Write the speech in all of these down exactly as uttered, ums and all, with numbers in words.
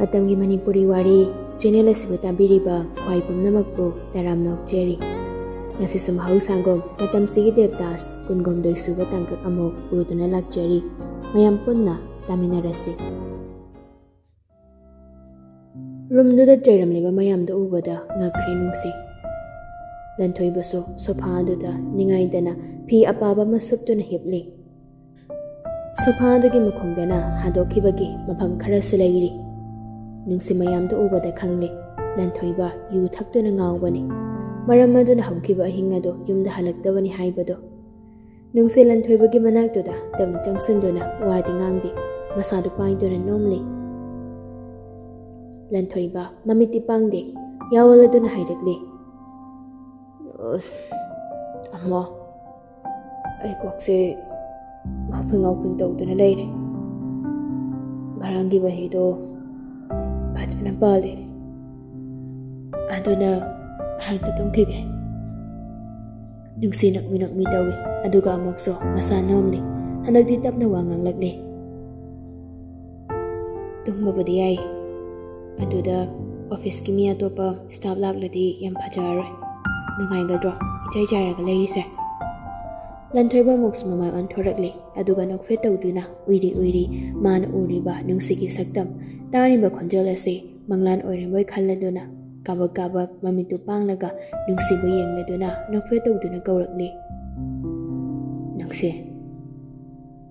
ꯃꯇꯝꯒꯤ ꯃꯅꯤꯄꯨꯔꯤ ꯋꯥꯔꯤ ꯆꯦꯅꯦꯜ ꯑꯁꯤꯕꯨ ꯇꯥꯕꯤꯔꯤꯕ ꯈ꯭ꯋꯥꯏ ꯄꯨꯝꯅꯃꯛꯄꯨ ꯇꯔꯥꯝꯅ ꯑꯣꯛꯆꯔꯤ꯫ ꯉꯁꯤꯁꯨ ꯃꯍꯧꯁꯥꯒꯨꯝ ꯃꯇꯝꯁꯤꯒꯤ ꯗꯦꯕꯗꯥꯁ ꯀꯨꯟꯍꯨꯝꯗꯣꯏ ꯁꯨꯕ ꯇꯥꯡꯀꯛ ꯑꯃꯨꯛ ꯄꯨꯗꯨꯅ ꯂꯥꯛꯆꯔꯤ꯫ ꯃꯌꯥꯝ ꯄꯨꯟꯅ ꯇꯥꯃꯤꯟꯅꯔꯁꯤ꯫ ꯔꯨꯝꯗꯨꯗ ꯆꯩꯔꯝꯂꯤꯕ ꯃꯌꯥꯝꯗꯨ ꯎꯕꯗ ꯉꯛꯈ꯭ꯔꯦ ꯅꯨꯡꯁꯤ꯫ ꯂꯟꯊꯣꯏꯕꯁꯨ ꯁꯣꯐꯥ ꯑꯗꯨꯗ ꯅꯤꯡꯉꯥꯏꯗꯅ ꯐꯤ ꯑꯄꯥꯕ ꯑꯃ ꯁꯨꯞꯇꯨꯅ ꯍꯤꯞꯂꯤ꯫ ꯁꯣꯐꯥ ꯑꯗꯨꯒꯤ ꯃꯈꯣꯡꯗꯅ ꯍꯥꯗꯣꯛꯈꯤꯕꯒꯤ ꯃꯐꯝ ꯈꯔꯁꯨ ꯂꯩꯔꯤ꯫ ꯅꯨꯡꯁꯤ ꯃꯌꯥꯝꯗꯨ ꯎꯕꯗ ꯈꯪꯂꯦ, ꯂꯟꯊꯣꯏꯕ ꯌꯨ ꯊꯛꯇꯨꯅ ꯉꯥꯎꯕꯅꯤ꯫ ꯃꯔꯝ ꯑꯗꯨꯅ ꯍꯧꯈꯤꯕ ꯑꯍꯤꯡ ꯑꯗꯨ ꯌꯨꯝꯗ ꯍꯜꯂꯛꯇꯕꯅꯤ ꯍꯥꯏꯕꯗꯨ꯫ ꯅꯨꯡꯁꯤ ꯂꯟꯊꯣꯏꯕꯒꯤ ꯃꯅꯥꯛꯇꯨꯗ ꯇꯞꯅ ꯆꯪꯁꯤꯟꯗꯨꯅ ꯋꯥꯗꯤ ꯉꯥꯡꯗꯦ, ꯃꯁꯥꯗꯨ ꯄꯥꯏꯗꯨꯅ ꯅꯣꯝꯂꯤ꯫ ꯂꯟꯊꯣꯏꯕ ꯃꯃꯤꯠꯇꯤ ꯄꯥꯡꯗꯦ, ꯌꯥꯑꯣꯜ ꯑꯗꯨꯅ ꯍꯥꯏꯔꯛꯂꯤ, "ꯑꯁ, ꯑꯃꯣ, ꯑꯩ ꯀꯣꯛꯁꯦ ꯉꯥꯎꯐꯤꯡ ꯉꯥꯎꯐꯤꯡ ꯇꯧꯗꯨꯅ ꯂꯩꯔꯦ꯫ ꯉꯔꯥꯡꯒꯤ ꯃꯍꯤꯗꯣ ꯐꯖꯅ ꯄꯥꯜꯂꯤ꯫ ꯑꯗꯨꯅ ꯉꯥꯏꯍꯥꯛꯇ ꯇꯨꯝꯈꯤꯒꯦ꯫" ꯅꯨꯡꯁꯤ ꯅꯣꯛꯃꯤ ꯅꯣꯛꯃꯤ ꯇꯧꯏ, ꯑꯗꯨꯒ ꯑꯃꯨꯛꯁꯨ ꯃꯁꯥ ꯅꯣꯝꯂꯤ꯫ ꯍꯟꯗꯛꯇꯤ ꯇꯞꯅ ꯋꯥ ꯉꯥꯡꯂꯛꯂꯤ, "ꯇꯨꯝꯕꯕꯨꯗꯤ ꯌꯥꯏ, ꯑꯗꯨꯗ ꯑꯣꯐꯤꯁꯀꯤ ꯃꯤ ꯑꯇꯣꯞꯄ ꯁ꯭ꯇꯥꯐ ꯂꯥꯛꯂꯗꯤ ꯌꯥꯝ ꯐꯖꯔꯔꯣꯏ꯫ ꯅꯨꯡꯉꯥꯏꯒꯗ꯭ꯔꯣ ꯏꯆꯥꯏ ꯆꯥꯏꯔꯒ ꯂꯩꯔꯤꯁꯦ?" ꯂꯟꯊꯣꯏꯕ ꯑꯃꯨꯛꯁꯨ ꯃꯃꯥꯏ ꯑꯣꯟꯊꯣꯔꯛꯂꯦ, ꯑꯗꯨꯒ ꯅꯣꯛꯐꯦꯠ ꯇꯧꯗꯨꯅ ꯎꯏꯔꯤ ꯎꯏꯔꯤ ꯃꯥꯅ ꯎꯔꯤꯕ ꯅꯨꯡꯁꯤꯒꯤ ꯁꯛꯇꯝ, ꯇꯥꯔꯤꯕ ꯈꯣꯟꯖꯦꯜ ꯑꯁꯤ ꯃꯪꯂꯥꯟ ꯑꯣꯏꯔꯝꯕꯣꯏ ꯈꯜꯂꯗꯨꯅ ꯀꯥꯕꯛ ꯀꯥꯕꯛ ꯃꯃꯤꯠꯇꯨ ꯄꯥꯡꯂꯒ ꯅꯨꯡꯁꯤꯕꯨ ꯌꯦꯡꯂꯗꯨꯅ ꯅꯣꯛꯐꯦꯠ ꯇꯧꯗꯨꯅ ꯀꯧꯔꯛꯂꯤ, "ꯅꯨꯡꯁꯤ꯫"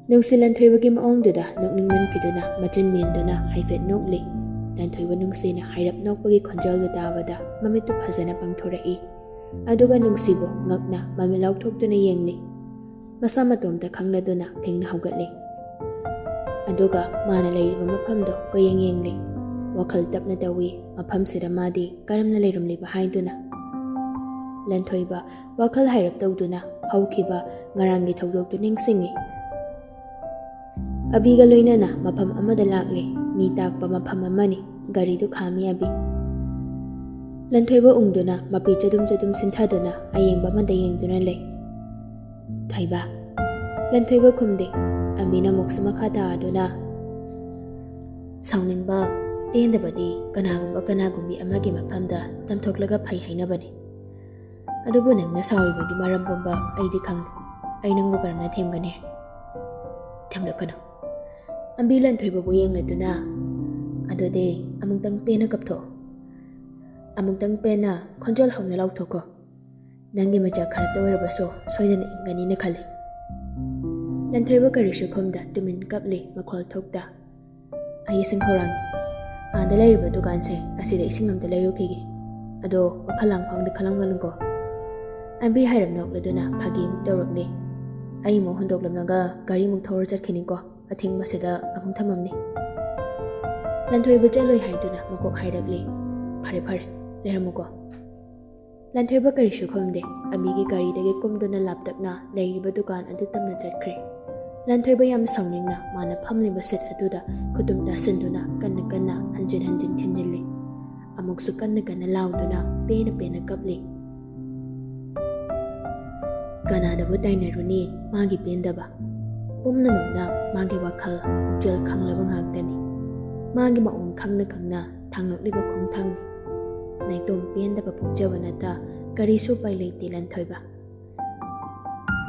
ꯅꯨꯡꯁꯤ ꯂꯟꯊꯣꯏꯕꯒꯤ ꯃꯑꯣꯡꯗꯨꯗ ꯅꯣꯛꯅꯤꯡꯃꯟꯈꯤꯗꯨꯅ ꯃꯆꯤꯟ ꯃꯦꯟꯗꯨꯅ ꯍꯥꯏꯐꯦꯠ ꯅꯣꯛꯂꯤ꯫ ꯂꯟꯊꯣꯏꯕ ꯅꯨꯡꯁꯤꯅ ꯍꯥꯏꯔꯞ ꯅꯣꯛꯄꯒꯤ ꯈꯣꯟꯖꯦꯜꯗꯨ ꯇꯥꯕꯗ ꯃꯃꯤꯠꯇꯨ ꯐꯖꯅ ꯄꯥꯡꯊꯣꯔꯛꯏ꯫ ꯑꯗꯨꯒ ꯅꯨꯡꯁꯤꯕꯨ ꯉꯛꯅ ꯃꯃꯤꯠ ꯂꯥꯎꯊꯣꯛꯇꯨꯅ ꯌꯦꯡꯂꯤ꯫ ꯃꯁꯥ ꯃꯇꯣꯝꯇ ꯈꯪꯂꯗꯨꯅ ꯐꯤꯡꯅ ꯍꯧꯒꯠꯂꯤ꯫ ꯑꯗꯨꯒ ꯃꯥꯅ ꯂꯩꯔꯤꯕ ꯃꯐꯝꯗꯨ ꯀꯣꯏꯌꯦꯡ ꯌꯦꯡꯂꯤ꯫ ꯋꯥꯈꯜ ꯇꯞꯅ ꯇꯧꯏ, ꯃꯐꯝꯁꯤꯗ ꯃꯥꯗꯤ ꯀꯔꯝꯅ ꯂꯩꯔꯝꯂꯤꯕ ꯍꯥꯏꯗꯨꯅ꯫ ꯂꯟꯊꯣꯏꯕ ꯋꯥꯈꯜ ꯍꯥꯏꯔꯞ ꯇꯧꯗꯨꯅ ꯍꯧꯈꯤꯕ ꯉꯔꯥꯡꯒꯤ ꯊꯧꯗꯣꯛꯇꯨ ꯅꯤꯡꯁꯤꯡꯉꯤ꯫ ꯑꯕꯤꯒ ꯂꯣꯏꯅꯅ ꯃꯐꯝ ꯑꯃꯗ ꯂꯥꯛꯂꯦ꯫ ꯃꯤ ꯇꯥꯛꯄ ꯃꯐꯝ ꯑꯃꯅꯤ꯫ ꯒꯥꯔꯤꯗꯨ ꯈꯥꯝꯃꯤ ꯑꯕꯤ꯫ ꯂꯟꯊꯣꯏꯕ ꯎꯪꯗꯨꯅ ꯃꯄꯤ ꯆꯗꯨꯝ ꯆꯗꯨꯝ ꯁꯤꯟꯊꯗꯨꯅ ꯑꯌꯦꯡꯕ ꯑꯃꯗ ꯌꯦꯡꯗꯨꯅ ꯂꯩ꯫ "ꯊꯣꯏꯕ꯫" ꯂꯟꯊꯣꯏꯕ ꯈꯨꯝꯗꯦ꯫ ꯑꯕꯤꯅ ꯑꯃꯨꯛꯁꯨ ꯃꯈꯥ ꯇꯥꯗꯨꯅ, "ꯁꯥꯎꯅꯤꯡꯕ, ꯄꯦꯟꯗꯕꯗꯤ ꯀꯅꯥꯒꯨꯝꯕ ꯀꯅꯥꯒꯨꯝꯕꯤ ꯑꯃꯒꯤ ꯃꯐꯝꯗ ꯇꯝꯊꯣꯛꯂꯒ ꯐꯩ ꯍꯥꯏꯅꯕꯅꯤ꯫ ꯑꯗꯨꯕꯨ ꯅꯪꯅ ꯁꯥꯎꯔꯤꯕꯒꯤ ꯃꯔꯝ ꯄꯨꯝꯕ ꯑꯩꯗꯤ ꯈꯪꯂꯦ꯫ ꯑꯩ ꯅꯪꯕꯨ ꯀꯔꯝꯅ ꯊꯦꯝꯒꯅꯤ? ꯊꯦꯝꯂꯛꯀꯅꯨ꯫ ꯑꯝꯕꯤ ꯂꯟꯊꯣꯏꯕꯕꯨ ꯌꯦꯡꯂꯗꯨꯅ, "ꯑꯗꯨꯗꯤ ꯑꯃꯨꯛꯇꯪ ꯄꯦꯟꯅ ꯀꯞꯊꯣꯛꯑꯣ꯫ ꯑꯃꯨꯛꯇꯪ ꯄꯦꯟꯅ ꯈꯣꯟꯖꯦꯜ ꯍꯧꯅ ꯂꯥꯎꯊꯣꯛꯈꯣ꯫ ꯅꯪꯒꯤ ꯃꯆꯥ ꯈꯔꯇ ꯑꯣꯏꯔꯕꯁꯨ ꯁꯣꯏꯗꯅ ꯏꯪꯒꯅꯤꯅ ꯈꯜꯂꯤ꯫" ꯂꯟꯊꯣꯏꯕ ꯀꯔꯤꯁꯨ ꯈꯨꯝꯗ ꯇꯨꯃꯤꯟ ꯀꯞꯂꯤ, ꯃꯈꯣꯜ ꯊꯣꯛꯇ꯫ "ꯑꯩ ꯁꯤꯡꯈꯧꯔꯥꯡꯉꯤ꯫ ꯑꯥꯗ ꯂꯩꯔꯤꯕ ꯗꯨꯀꯥꯟꯁꯦ ꯑꯁꯤꯗ ꯏꯁꯤꯡ ꯑꯝꯇ ꯂꯩꯔꯨꯈꯤꯒꯦ꯫ ꯑꯗꯣ ꯋꯥꯈꯜ ꯂꯥꯡꯐꯥꯡꯗꯤ ꯈꯜꯂꯝꯒꯅꯨꯀꯣ꯫" ꯑꯝꯕꯤ ꯍꯥꯏꯔꯞ ꯅꯣꯛꯂꯗꯨꯅ ꯐꯥꯒꯤ ꯑꯃꯨꯛ ꯇꯧꯔꯛꯂꯤ꯫ "ꯑꯩ ꯑꯃꯨꯛ ꯍꯨꯟꯗꯣꯛꯂꯝꯂꯒ ꯒꯥꯔꯤꯃꯨꯛ ꯊꯧꯔ ꯆꯠꯈꯤꯅꯤꯀꯣ꯫ ꯑꯊꯤꯡꯕꯁꯤꯗ ꯑꯃꯨꯛ ꯊꯝꯃꯝꯅꯤ꯫" ꯂꯟꯊꯣꯏꯕ ꯆꯠꯂꯣꯏ ꯍꯥꯏꯗꯨꯅ ꯃꯀꯣꯛ ꯍꯥꯏꯔꯛꯂꯤ꯫ "ꯐꯔꯦ ꯐꯔꯦ, ꯂꯩꯔꯝꯃꯨꯀꯣ꯫" ꯂꯟꯊꯣꯏꯕ ꯀꯔꯤꯁꯨ ꯈꯨꯝꯗꯦ꯫ ꯑꯝꯕꯤꯒꯤ ꯒꯥꯔꯤꯗꯒꯤ ꯀꯨꯝꯗꯨꯅ ꯂꯥꯞꯇꯛꯅ ꯂꯩꯔꯤꯕ ꯗꯨꯀꯥꯟ ꯑꯗꯨ ꯇꯞꯅ ꯆꯠꯈ꯭ꯔꯦ꯫ ꯂꯟꯊꯣꯏꯕ ꯌꯥꯝ ꯁꯥꯎꯅꯤꯡꯅ ꯃꯥꯅ ꯐꯝꯂꯤꯕ ꯁꯤꯠ ꯑꯗꯨꯗ ꯈꯨꯇꯨꯝ ꯇꯥꯁꯤꯟꯗꯨꯅ ꯀꯟꯅ ꯀꯟꯅ ꯍꯟꯖꯤꯟ ꯍꯟꯖꯤꯟ ꯊꯤꯟꯖꯤꯜꯂꯤ꯫ ꯑꯃꯨꯛꯁꯨ ꯀꯟꯅ ꯀꯟꯅ ꯂꯥꯎꯗꯨꯅ ꯄꯦꯟꯅ ꯄꯦꯟꯅ ꯀꯞꯂꯤ꯫ ꯀꯅꯥꯗꯕꯨ ꯇꯥꯏꯅꯔꯨꯅꯤ ꯃꯥꯒꯤ ꯄꯦꯟꯗꯕ? ꯄꯨꯝꯅꯃꯛꯅ ꯃꯥꯒꯤ ꯋꯥꯈꯜ ꯄꯨꯛꯆꯦꯜ ꯈꯪꯂꯕ ꯉꯥꯛꯇꯅꯤ꯫ ꯃꯥꯒꯤ ꯃꯑꯣꯡ ꯈꯪꯅ ꯈꯪꯅ ꯊꯥꯡꯂꯛꯂꯤꯕ ꯈꯣꯡꯊꯥꯡꯅꯤ꯫ ꯅꯥꯏꯇꯣꯝ ꯄꯦꯟꯗꯕ ꯄꯣꯛꯆꯕ ꯅꯠꯇ ꯀꯔꯤꯁꯨ ꯎꯄꯥꯏ ꯂꯩꯇꯦ ꯂꯟꯊꯣꯏꯕ꯫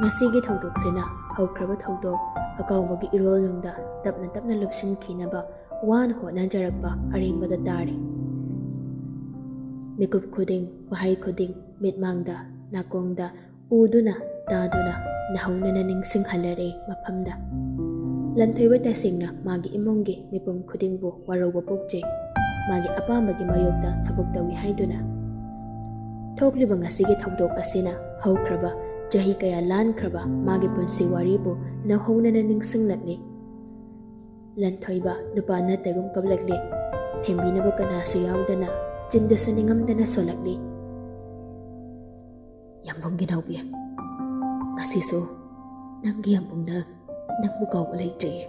ꯉꯁꯤꯒꯤ ꯊꯧꯗꯣꯛꯁꯤꯅ ꯍꯧꯈ꯭ꯔꯕ ꯊꯧꯗꯣꯛ ꯑꯀꯥꯎꯕꯒꯤ ꯏꯔꯣꯜꯅꯨꯡꯗ ꯇꯞꯅ ꯇꯞꯅ ꯂꯨꯞꯁꯤꯟꯈꯤꯅꯕ ꯋꯥꯅ ꯍꯣꯠꯅꯖꯔꯛꯄ ꯑꯔꯦꯝꯕꯗ ꯇꯥꯔꯦ꯫ ꯃꯤꯀꯨꯞ ꯈꯨꯗꯤꯡ, ꯋꯥꯍꯩ ꯈꯨꯗꯤꯡ, ꯃꯤꯠꯃꯥꯡꯗ, ꯅꯥꯀꯣꯡꯗ ꯎꯗꯨꯅ, ꯇꯥꯗꯨꯅ, ꯅꯧꯍꯧꯅꯅ ꯅꯤꯡꯁꯤꯡꯍꯜꯂꯔꯦ ꯃꯐꯝꯗ꯫ ꯂꯟꯊꯣꯏꯕ ꯇꯁꯦꯡꯅ ꯃꯥꯒꯤ ꯏꯃꯨꯡꯒꯤ ꯃꯤꯄꯨꯝ ꯈꯨꯗꯤꯡꯕꯨ ꯋꯥꯔꯧꯕ ꯄꯣꯛꯆꯩ꯫ ꯃꯥꯒꯤ ꯑꯄꯥꯝꯕꯒꯤ ꯃꯥꯌꯣꯛꯇ ꯊꯕꯛ ꯇꯧꯏ ꯍꯥꯏꯗꯨꯅ꯫ ꯊꯣꯛꯂꯤꯕ ꯉꯁꯤꯒꯤ ꯊꯧꯗꯣꯛ ꯑꯁꯤꯅ ꯍꯧꯈ꯭ꯔꯕ ꯆꯍꯤ ꯀꯌꯥ ꯂꯥꯟꯈ꯭ꯔꯕ ꯃꯥꯒꯤ ꯄꯨꯟꯁꯤ ꯋꯥꯔꯤꯕꯨ ꯅꯧꯍꯧꯅꯅ ꯅꯤꯡꯁꯤꯡꯂꯛꯂꯤ꯫ ꯂꯟꯊꯣꯏꯕ ꯅꯨꯄꯥ ꯅꯠꯇꯒꯨꯝ ꯀꯞꯂꯛꯂꯤ꯫ ꯊꯦꯝꯕꯤꯅꯕ ꯀꯅꯥꯁꯨ ꯌꯥꯎꯗꯅ ꯆꯤꯟꯗꯁꯨ ꯅꯤꯡꯉꯝꯗꯅ ꯁꯣꯜꯂꯛꯂꯤ꯫ "ꯌꯥꯝꯕꯨꯡꯒꯤ ꯅꯥꯎꯕꯤ, ꯉꯁꯤꯁꯨ ꯅꯪꯒꯤ ꯌꯥꯝꯕꯨꯡꯅ ꯅꯪꯕꯨ ꯀꯥꯎꯕ ꯂꯩꯇ꯭ꯔꯤ꯫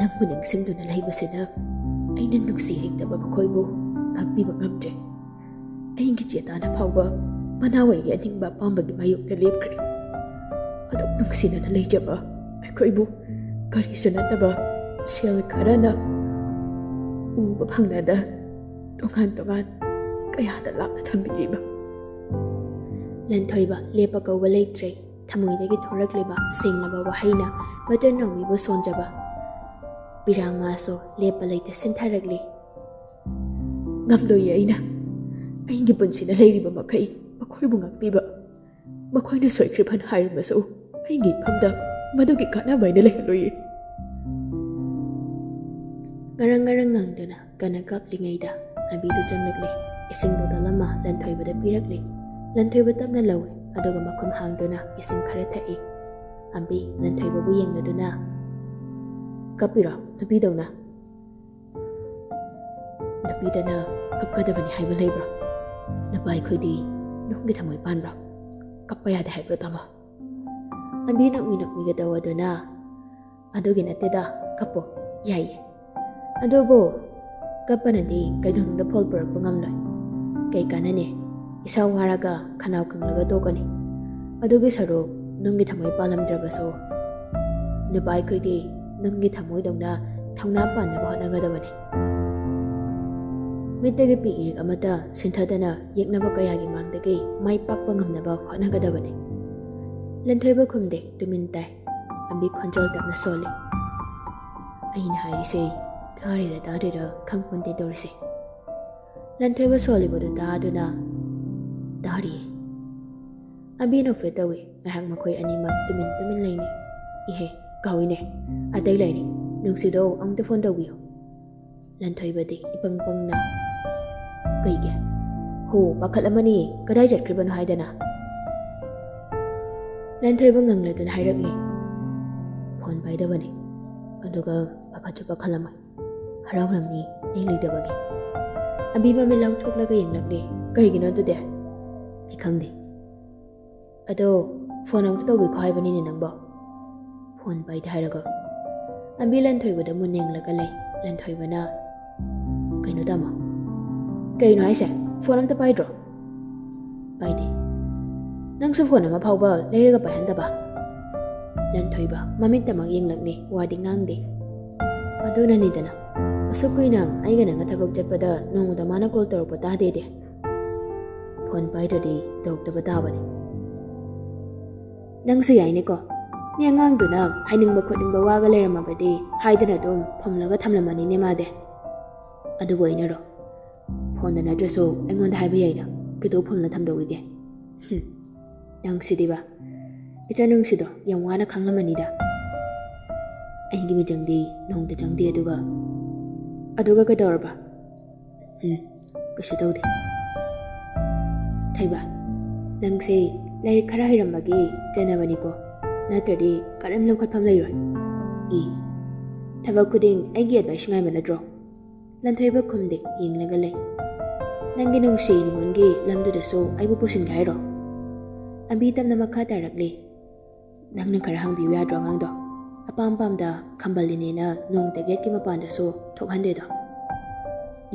ꯅꯪꯕꯨ ꯅꯤꯡꯁꯤꯡꯗꯨꯅ ꯂꯩꯕꯁꯤꯗ ꯑꯩꯅ ꯅꯨꯡꯁꯤ ꯍꯩꯇꯕ ꯃꯈꯣꯏꯕꯨ ꯉꯥꯛꯄꯤꯕ ꯉꯝꯗ꯭ꯔꯦ꯫ ꯑꯩꯒꯤ ꯆꯦꯇꯥꯅ ꯐꯥꯎꯕ ꯃꯅꯥꯎ ꯑꯩꯒꯤ ꯑꯅꯤꯡꯕ ꯑꯄꯥꯝꯕꯒꯤ ꯃꯥꯌꯣꯛꯇ ꯂꯦꯞꯈ꯭ꯔꯦ꯫ ꯑꯗꯨꯛ ꯅꯨꯡꯁꯤꯅꯅ ꯂꯩꯖꯕ ꯑꯩꯈꯣꯏꯕꯨ ꯀꯔꯤꯁꯨ ꯅꯠꯇꯕ ꯁꯦꯜ ꯈꯔꯅ ꯎꯕ ꯐꯪꯅꯗ ꯇꯣꯉꯥꯟ ꯇꯣꯉꯥꯟ ꯀꯌꯥꯗ ꯂꯥꯞꯅ ꯊꯝꯕꯤꯔꯤꯕ? ꯂꯟꯊꯣꯏꯕ ꯂꯦꯞꯄ ꯀꯧꯕ ꯂꯩꯇ꯭ꯔꯦ꯫ ꯊꯃꯣꯏꯗꯒꯤ ꯊꯣꯔꯛꯂꯤꯕ ꯁꯦꯡꯂꯕ ꯋꯥꯍꯩꯅ ꯃꯆꯟ ꯅꯧꯃꯤꯕꯨ ꯁꯣꯟꯖꯕ ꯄꯤꯔꯥꯡ ꯃꯥꯁꯨ ꯂꯦꯞꯄ ꯂꯩꯇ ꯁꯤꯟꯊꯔꯛꯂꯤ꯫ ꯉꯝꯂꯣꯏꯌꯦ ꯑꯩꯅ꯫ ꯑꯩꯒꯤ ꯄꯨꯟꯁꯤꯗ ꯂꯩꯔꯤꯕ ꯃꯈꯩ ꯃꯈꯣꯏꯕꯨ ꯉꯥꯛꯄꯤꯕ꯫ ꯃꯈꯣꯏꯅ ꯁꯣꯏꯈ꯭ꯔꯦ ꯐꯅ ꯍꯥꯏꯔꯝꯃꯁꯨ ꯑꯩꯒꯤ ꯏꯐꯝꯗ ꯃꯗꯨꯒꯤ ꯀꯥꯟꯅꯕ ꯑꯩꯅ ꯂꯩꯍꯜꯂꯣꯏꯌꯦ꯫ ꯉꯔꯪ ꯉꯔꯪ ꯉꯪꯗꯨꯅ ꯀꯟꯅ ꯀꯞꯂꯤꯉꯩꯗ ꯑꯝꯕꯤꯗꯨ ꯆꯪꯂꯛꯂꯦ꯫ ꯏꯁꯤꯡ ꯕꯣꯇꯜ ꯑꯃ ꯂꯟꯊꯣꯏꯕꯗ ꯄꯤꯔꯛꯂꯦ꯫ ꯂꯟꯊꯣꯏꯕ ꯇꯞꯅ ꯂꯧꯏ, ꯑꯗꯨꯒ ꯃꯈꯨꯝ ꯍꯥꯡꯗꯨꯅ ꯏꯁꯤꯡ ꯈꯔ ꯊꯛꯏ꯫ ꯑꯝꯕꯤ ꯂꯟꯊꯣꯏꯕꯕꯨ ꯌꯦꯡꯂꯗꯨꯅ, "ꯀꯞꯄꯤꯔꯣ ꯅꯨꯄꯤꯗꯧꯅ? ꯅꯨꯄꯤꯗꯅ ꯀꯞꯀꯗꯕꯅꯤ ꯍꯥꯏꯕ ꯂꯩꯕ꯭ꯔꯣ? ꯅꯨꯄꯥ ꯑꯩꯈꯣꯏꯗꯤ ꯅꯨꯡꯒꯤ ꯊꯃꯣꯏ ꯄꯥꯟꯕ꯭ꯔꯣ? ꯀꯞꯄ ꯌꯥꯗꯦ ꯍꯥꯏꯕ꯭ꯔꯣ, ꯇꯥꯃꯣ?" ꯑꯝꯕꯤ ꯅꯣꯛꯃꯤ ꯅꯣꯛꯃꯤꯒ ꯇꯧ ꯑꯗꯨꯅ, "ꯑꯗꯨꯒꯤ ꯅꯠꯇꯦꯗ, ꯀꯞꯄꯣ, ꯌꯥꯏꯌꯦ꯫ ꯑꯗꯨꯕꯨ ꯀꯞꯄꯅꯗꯤ ꯀꯩꯗꯧꯅꯨꯡꯗ ꯐꯣꯜ ꯄꯨꯔꯛꯄ ꯉꯝꯂꯣꯏ꯫ ꯀꯩ ꯀꯥꯟꯅꯅꯤ? ꯏꯁꯥ ꯋꯥꯔꯒ ꯈꯅꯥꯎ ꯀꯪꯂꯒ ꯇꯣꯛꯀꯅꯤ꯫ ꯑꯗꯨꯒꯤ ꯁꯔꯨꯛ ꯅꯨꯡꯒꯤ ꯊꯃꯣꯏ ꯄꯥꯜꯂꯝꯗ꯭ꯔꯕꯁꯨ ꯅꯨꯄꯥ ꯑꯩꯈꯣꯏꯗꯤ ꯅꯨꯡꯒꯤ ꯊꯃꯣꯏꯗꯧꯅ ꯊꯧꯅꯥ ꯄꯥꯟꯅꯕ ꯍꯣꯠꯅꯒꯗꯕꯅꯤ꯫ ꯃꯤꯠꯇꯒꯤ ꯄꯤ ꯏꯔꯤꯛ ꯑꯃꯠꯇ ꯁꯤꯟꯊꯗꯅ ꯌꯦꯛꯅꯕ ꯀꯌꯥꯒꯤ ꯃꯥꯡꯗꯒꯤ ꯃꯥꯏ ꯄꯥꯛꯄ ꯉꯝꯅꯕ ꯍꯣꯠꯅꯒꯗꯕꯅꯤ꯫" ꯂꯟꯊꯣꯏꯕ ꯈꯨꯝꯗꯦ, ꯇꯨꯃꯤꯟ ꯇꯥꯏ꯫ ꯑꯝꯕꯤ ꯈꯣꯟꯖꯦꯜ ꯇꯞꯅ ꯁꯣꯜꯂꯤ꯫ "ꯑꯩꯅ ꯍꯥꯏꯔꯤꯁꯦ ꯇꯥꯔꯤꯔ ꯇꯥꯗ꯭ꯔꯤꯔ ꯈꯪꯄꯣꯟꯇꯦ ꯇꯧꯔꯤꯁꯦ꯫" ꯂꯟꯊꯣꯏꯕ ꯁꯣꯜꯂꯤꯕꯗꯨ ꯇꯥꯗꯨꯅ, "ꯇꯥꯔꯤꯌꯦ꯫" ꯑꯝꯕꯤ ꯅꯣꯛꯐꯦꯠ ꯇꯧꯏ꯫ ꯉꯥꯏꯍꯥꯛ ꯃꯈꯣꯏ ꯑꯅꯤꯃꯛ ꯇꯨꯃꯤꯟ ꯇꯨꯃꯤꯟ ꯂꯩꯅꯩ꯫ "ꯏꯍꯦ, ꯀꯥꯎꯏꯅꯦ, ꯑꯇꯩ ꯂꯩꯔꯤ꯫ ꯅꯨꯡꯁꯤꯗꯣ ꯑꯃꯨꯛꯇ ꯐꯣꯟ ꯇꯧꯕꯤꯌꯨ꯫" ꯂꯟꯊꯣꯏꯕꯗꯤ ꯏꯄꯪ ꯄꯪꯅ, "ꯀꯩꯒꯤ? ꯍꯣ, ꯄꯥꯈꯠꯂꯝꯃꯅꯤ, ꯀꯗꯥꯏ ꯆꯠꯈ꯭ꯔꯤꯕꯅꯣ ꯍꯥꯏꯗꯅ?" ꯂꯟꯊꯣꯏꯕ ꯉꯪꯂꯗꯨꯅ ꯍꯥꯏꯔꯛꯂꯤ, "ꯐꯣꯟ ꯄꯥꯏꯗꯕꯅꯤ, ꯑꯗꯨꯒ ꯄꯥꯈꯠꯁꯨ ꯄꯥꯈꯠꯂꯝꯃꯣꯏ꯫ ꯍꯔꯥꯎꯔꯝꯅꯤ ꯑꯩ ꯂꯩꯇꯕꯒꯤ꯫" ꯑꯝꯕꯤ ꯃꯃꯤꯠ ꯂꯥꯎꯊꯣꯛꯂꯒ ꯌꯦꯡꯂꯛꯂꯤ꯫ "ꯀꯩꯒꯤꯅꯣ ꯑꯗꯨꯗꯤ?" "ꯑꯩ ꯈꯪꯗꯦ꯫" "ꯑꯗꯣ ꯐꯣꯟ ꯑꯃꯨꯛꯇ ꯇꯧꯕꯤꯈꯣ ꯍꯥꯏꯕꯅꯤꯅꯦ ꯅꯪꯕꯣ꯫" "ꯐꯣꯟ ꯄꯥꯏꯗꯦ ꯍꯥꯏꯔꯒ꯫" ꯑꯝꯕꯤ ꯂꯟꯊꯣꯏꯕꯗ ꯃꯨꯟꯅ ꯌꯦꯡꯂꯒ ꯂꯩ꯫ ꯂꯟꯊꯣꯏꯕꯅ, "ꯀꯩꯅꯣ ꯇꯥꯃꯣ? ꯀꯩꯅꯣ ꯍꯥꯏꯁꯦ? ꯐꯣꯟ ꯑꯝꯇ ꯄꯥꯏꯗ꯭ꯔꯣ?" "ꯄꯥꯏꯗꯦ꯫" "ꯅꯪꯁꯨ ꯐꯣꯟ ꯑꯃ ꯐꯥꯎꯕ ꯂꯩꯔꯒ ꯄꯥꯏꯍꯟꯗꯕ?" ꯂꯟꯊꯣꯏꯕ ꯃꯃꯤꯠꯇꯃꯛ ꯌꯦꯡꯂꯛꯂꯤ, ꯋꯥꯗꯤ ꯉꯥꯡꯗꯦ꯫ "ꯑꯗꯨꯅꯅꯤꯗꯅ, ꯑꯁꯨꯛ ꯀꯨꯏꯅ ꯑꯩꯒ ꯅꯪꯒ ꯊꯕꯛ ꯆꯠꯄꯗ ꯅꯣꯡꯃꯗ ꯃꯥꯅ ꯀꯣꯜ ꯇꯧꯔꯛꯄ ꯇꯥꯗꯦꯗꯦ꯫ ꯐꯣꯟ ꯄꯥꯏꯗ꯭ꯔꯗꯤ ꯇꯧꯔꯛꯇꯕ ꯇꯥꯕꯅꯤ꯫ ꯅꯪꯁꯨ ꯌꯥꯏꯅꯦꯀꯣ, ꯃꯤ ꯑꯉꯥꯡꯗꯨꯅ ꯍꯥꯏꯅꯤꯡꯕ ꯈꯣꯠꯅꯤꯡꯕ ꯋꯥꯒ ꯂꯩꯔꯝꯃꯕꯗꯤ ꯍꯥꯏꯗꯅ ꯑꯗꯨꯝ ꯐꯨꯝꯂꯒ ꯊꯝꯂꯝꯃꯅꯤꯅꯦ ꯃꯥꯗꯤ꯫ ꯑꯗꯨꯕꯨ ꯑꯩꯅꯔꯣ? ꯐꯣꯟꯗ ꯅꯠꯇ꯭ꯔꯁꯨ ꯑꯩꯉꯣꯟꯗ ꯍꯥꯏꯕ ꯌꯥꯏꯅ, ꯀꯩꯗꯧ ꯐꯨꯝꯂ ꯊꯝꯗꯧꯔꯤꯒꯦ? ꯍꯨꯝ, ꯅꯪꯁꯤꯗꯤꯕ꯫ ꯏꯆꯟ ꯅꯨꯡꯁꯤꯗꯣ ꯌꯥꯝ ꯋꯥꯅ ꯈꯪꯂꯝꯃꯅꯤꯗ꯫ ꯑꯩꯒꯤ ꯃꯤꯆꯪꯗꯤ ꯅꯣꯡꯇ ꯆꯪꯗꯦ꯫ ꯑꯗꯨꯒ, ꯑꯗꯨꯒ ꯀꯩꯗꯧꯔꯕ? ꯎꯝ, ꯀꯩꯁꯨ ꯇꯧꯗꯦ꯫ ꯊꯣꯏꯕ, ꯅꯪꯁꯦ ꯂꯥꯏꯔꯤꯛ ꯈꯔ ꯍꯩꯔꯝꯕꯒꯤ ꯆꯟꯅꯕꯅꯤꯀꯣ, ꯅꯠꯇ꯭ꯔꯗꯤ ꯀꯔꯤꯝ ꯂꯧꯈꯠꯐꯝ ꯂꯩꯔꯣꯏ꯫ ꯏ, ꯊꯕꯛ ꯈꯨꯗꯤꯡ ꯑꯩꯒꯤ ꯑꯦꯗꯚꯥꯏꯁ ꯉꯥꯏꯕ ꯅꯠꯇ꯭ꯔꯣ? ꯂꯟꯊꯣꯏꯕ ꯈꯨꯝꯗꯦ, ꯌꯦꯡꯂꯒ ꯂꯩ꯫ ꯅꯪꯒꯤ ꯅꯨꯡꯁꯤ ꯅꯨꯡꯉꯣꯟꯒꯤ ꯂꯝꯗꯨꯗꯁꯨ ꯑꯩꯕꯨ ꯄꯨꯁꯤꯟꯒꯦ ꯍꯥꯏꯔꯣ? ꯑꯕꯤ ꯇꯞꯅ ꯃꯈꯥ ꯇꯥꯔꯛꯂꯤ꯫ ꯅꯪꯅ ꯈꯔ ꯍꯪꯕꯤꯌꯨ ꯌꯥꯗ꯭ꯔꯣ ꯑꯉꯥꯡꯗꯣ? ꯑꯄꯥꯝ ꯄꯥꯝꯗ ꯈꯝꯕꯜꯂꯤꯅꯦꯅ ꯅꯣꯡꯃꯇ ꯒꯦꯠꯀꯤ ꯃꯄꯥꯟꯗꯁꯨ ꯊꯣꯛꯍꯟꯗꯦꯗꯣ꯫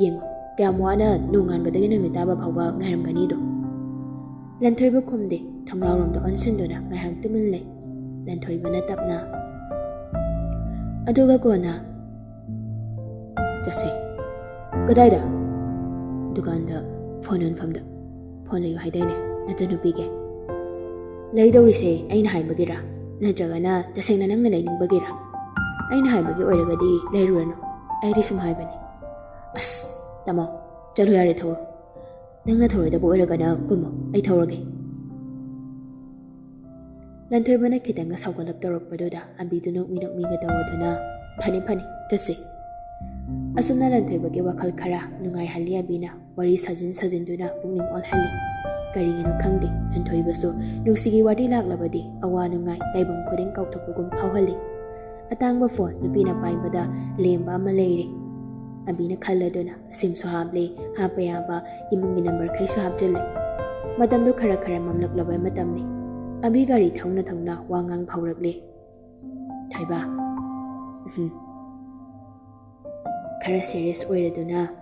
ꯌꯦꯡꯉꯨ, ꯀꯌꯥꯝ ꯋꯥꯅ ꯅꯣꯡꯉꯥꯟꯕꯗꯒꯤ ꯅꯨꯃꯤꯠ ꯇꯥꯕ ꯐꯥꯎꯕ ꯉꯥꯏꯔꯝꯒꯅꯤꯗꯣ꯫ ꯂꯟꯊꯣꯏꯕ ꯈꯨꯝꯗꯦ, ꯊꯣꯡꯅꯥꯎꯔꯣꯝꯗ ꯑꯣꯟꯁꯤꯟꯗꯨꯅ ꯉꯥꯏꯍꯥꯛ ꯇꯨꯃꯤꯟ ꯂꯩ꯫ ꯂꯟꯊꯣꯏꯕꯅ ꯇꯞꯅ, ꯑꯗꯨꯒ ꯀꯣꯟꯅ ꯆꯠꯁꯦ꯫ ꯀꯗꯥꯏꯗ? ꯗꯨꯀꯥꯟꯗ, ꯐꯣꯟ ꯌꯣꯟꯐꯝꯗ꯫ ꯐꯣꯟ ꯂꯩꯌꯨ ꯍꯥꯏꯗꯥꯏꯅꯦ ꯅꯆꯟꯅꯨꯄꯤꯒꯤ? ꯂꯩꯗꯧꯔꯤꯁꯦ ꯑꯩꯅ ꯍꯥꯏꯕꯒꯤꯔꯥ? ꯅꯠꯇ꯭ꯔꯒꯅ ꯇꯁꯦꯡꯅ ꯅꯪꯅ ꯂꯩꯅꯤꯡꯕꯒꯤꯔꯥ? ꯑꯩꯅ ꯍꯥꯏꯕꯒꯤ ꯑꯣꯏꯔꯒꯗꯤ ꯂꯩꯔꯨꯔꯅꯨ꯫ ꯑꯩꯗꯤ ꯁꯨꯝ ꯍꯥꯏꯕꯅꯤ꯫ ꯑꯁ, ꯇꯥꯃꯣ, ꯆꯠꯂꯣ ꯌꯥꯔꯦ, ꯊꯧꯔꯣ꯫ ꯅꯪꯅ ꯊꯧꯔꯣꯏꯗꯕ ꯑꯣꯏꯔꯒꯅ ꯀꯨꯝꯃꯣ, ꯑꯩ ꯊꯧꯔꯒꯦ꯫ ꯂꯟꯊꯣꯏꯕꯅ ꯈꯤꯇꯪꯒ ꯁꯥꯎꯒꯠꯂꯞ ꯇꯧꯔꯛꯄꯗꯨꯗ ꯑꯕꯤꯗꯨ ꯅꯣꯛꯃꯤ ꯅꯣꯛꯃꯤꯒ ꯇꯧꯔꯗꯨꯅ, "ꯐꯅꯤ, ꯐꯅꯤ, ꯆꯠꯁꯤ꯫" ꯑꯁꯨꯝꯅ ꯂꯟꯊꯣꯏꯕꯒꯤ ꯋꯥꯈꯜ ꯈꯔ ꯅꯨꯡꯉꯥꯏꯍꯜꯂꯤ ꯑꯕꯤꯅ꯫ ꯋꯥꯔꯤ ꯁꯥꯖꯤꯟ ꯁꯥꯖꯤꯟꯗꯨꯅ ꯄꯨꯛꯅꯤꯡ ꯑꯣꯜꯍꯜꯂꯤ꯫ ꯀꯔꯤꯒꯤꯅꯣ ꯈꯪꯗꯦ, ꯂꯟꯊꯣꯏꯕꯁꯨ ꯅꯨꯡꯁꯤꯒꯤ ꯋꯥꯔꯤ ꯂꯥꯛꯂꯕꯗꯤ ꯑꯋꯥ ꯅꯨꯡꯉꯥꯏ ꯇꯥꯏꯕꯪ ꯈꯨꯗꯤꯡ ꯀꯥꯎꯊꯣꯛꯄꯒꯨꯝ ꯐꯥꯎꯍꯜꯂꯤ꯫ ꯑꯇꯥꯡꯕ ꯐꯣꯟ ꯅꯨꯄꯤꯅ ꯄꯥꯏꯕꯗ ꯂꯦꯝꯕ ꯑꯃ ꯂꯩꯔꯤ꯫ ꯑꯕꯤꯅ ꯈꯜꯂꯗꯨꯅ ꯁꯤꯝꯁꯨ ꯍꯥꯞꯂꯦ, ꯍꯥꯞꯄ ꯌꯥꯕ ꯏꯃꯨꯡꯒꯤ ꯅꯝꯕꯔꯈꯩꯁꯨ ꯍꯥꯞꯆꯤꯜꯂꯦ꯫ ꯃꯇꯝꯗꯨ ꯈꯔ ꯈꯔ ꯃꯝꯂꯛꯂꯕ ꯃꯇꯝꯅꯤ꯫ ꯑꯕꯤ ꯒꯥꯔꯤ ꯊꯧꯅ ꯊꯧꯅ ꯋꯥ ꯉꯥꯡ ꯐꯥꯎꯔꯛꯂꯦ꯫ "ꯊꯣꯏꯕ, ꯎꯝ, ꯈꯔ ꯁꯦꯔꯤꯌꯁ ꯑꯣꯏꯔꯗꯨꯅ,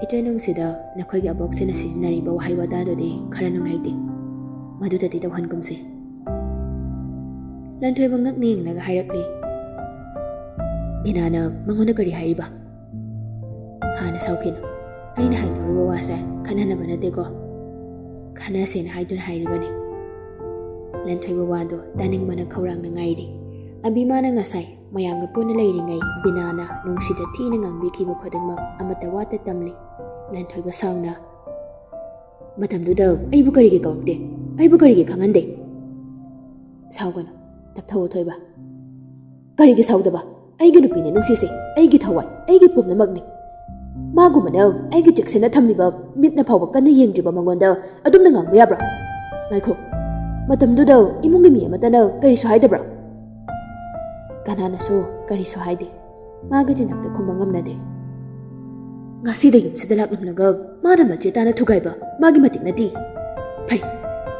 ꯏꯆꯟ ꯅꯨꯡꯁꯤꯗ ꯅꯈꯣꯏꯒꯤ ꯑꯕꯣꯛꯁꯤꯅ ꯁꯤꯖꯤꯟꯅꯔꯤꯕ ꯋꯥꯍꯩ ꯋꯥꯇꯥꯗꯨꯗꯤ ꯈꯔ ꯅꯨꯡꯉꯥꯏꯇꯦ꯫ ꯃꯗꯨꯗꯗꯤ ꯇꯧꯍꯟꯒꯨꯝꯁꯤ꯫" ꯂꯟꯊꯣꯏꯕ ꯉꯛꯅ ꯌꯦꯡꯂꯒ ꯍꯥꯏꯔꯛꯂꯤ, "ꯕꯤꯅꯥꯅ ꯃꯉꯣꯟꯗ ꯀꯔꯤ ꯍꯥꯏꯔꯤꯕ?" ꯍꯥꯟꯅ ꯁꯥꯎꯈꯤꯅꯨ꯫ ꯑꯩꯅ ꯍꯥꯏꯅꯤꯡꯂꯤꯕ ꯋꯥꯁꯦ ꯈꯟꯅꯅꯕ ꯅꯠꯇꯦꯀꯣ꯫ ꯈꯟꯅꯁꯦꯅ ꯍꯥꯏꯗꯨꯅ ꯍꯥꯏꯔꯤꯕꯅꯤ꯫ ꯂꯟꯊꯣꯏꯕ ꯋꯥꯗꯣ ꯇꯥꯅꯤꯡꯕꯅ ꯈꯧꯔꯥꯡꯅ ꯉꯥꯏꯔꯤ꯫ ꯑꯕꯤꯃꯥꯅ ꯉꯁꯥꯏ ꯃꯌꯥꯝꯒ ꯄꯨꯟꯅ ꯂꯩꯔꯤꯉꯩ ꯕꯤꯅꯥꯅ ꯅꯨꯡꯁꯤꯗ ꯊꯤꯅ ꯉꯥꯡꯕꯤꯈꯤꯕ ꯈꯨꯗꯤꯡꯃꯛ ꯑꯃꯠꯇ ꯋꯥꯠꯇ ꯇꯝꯂꯤ꯫ ꯂꯟꯊꯣꯏꯕ ꯁꯥꯎꯅ, "ꯃꯇꯝꯗꯨꯗ ꯑꯩꯕꯨ ꯀꯔꯤꯒꯤ ꯀꯧꯔꯛꯇꯦ? ꯑꯩꯕꯨ ꯀꯔꯤꯒꯤ ꯈꯪꯍꯟꯗꯦ?" "ꯁꯥꯎꯒꯅꯨ, ꯇꯞꯊꯧ ꯊꯣꯏꯕ꯫ ꯀꯔꯤꯒꯤ ꯁꯥꯎꯗꯕ? ꯑꯩꯒꯤ ꯅꯨꯄꯤꯅꯦ ꯅꯨꯡꯁꯤꯁꯦ, ꯑꯩꯒꯤ ꯊꯋꯥꯏ, ꯑꯩꯒꯤ ꯄꯨꯝꯅꯃꯛꯅꯤ꯫ ꯃꯥꯒꯨꯝꯕꯅ ꯑꯩꯒꯤ ꯆꯦꯛꯁꯤꯟꯅ ꯊꯝꯂꯤꯕ ꯃꯤꯠꯅ ꯐꯥꯎꯕ ꯀꯟꯅ ꯌꯦꯡꯗ꯭ꯔꯤꯕ ꯃꯉꯣꯟꯗ ꯑꯗꯨꯝꯅ ꯉꯥꯡꯕ ꯌꯥꯕ꯭ꯔꯥ? ꯉꯥꯏꯈꯣ, ꯃꯇꯝꯗꯨꯗ ꯏꯃꯨꯡꯒꯤ ꯃꯤ ꯑꯃꯠꯇꯅ ꯀꯔꯤꯁꯨ ꯍꯥꯏꯗꯕ꯭ꯔꯥ?" "ꯀꯅꯥꯅꯁꯨ ꯀꯔꯤꯁꯨ ꯍꯥꯏꯗꯦ꯫ ꯃꯥꯒꯤ ꯆꯤꯟꯊꯛꯇ ꯈꯨꯝꯕ ꯉꯝꯅꯗꯦ꯫ ꯉꯁꯤꯗ ꯌꯨꯝꯁꯤꯗ ꯂꯥꯛꯂꯝꯂꯒ ꯃꯥꯅ ꯃꯆꯦ ꯇꯥꯅ ꯊꯨꯒꯥꯏꯕ ꯃꯥꯒꯤ ꯃꯇꯤꯛ ꯅꯠꯇꯦ꯫ ꯐꯩ,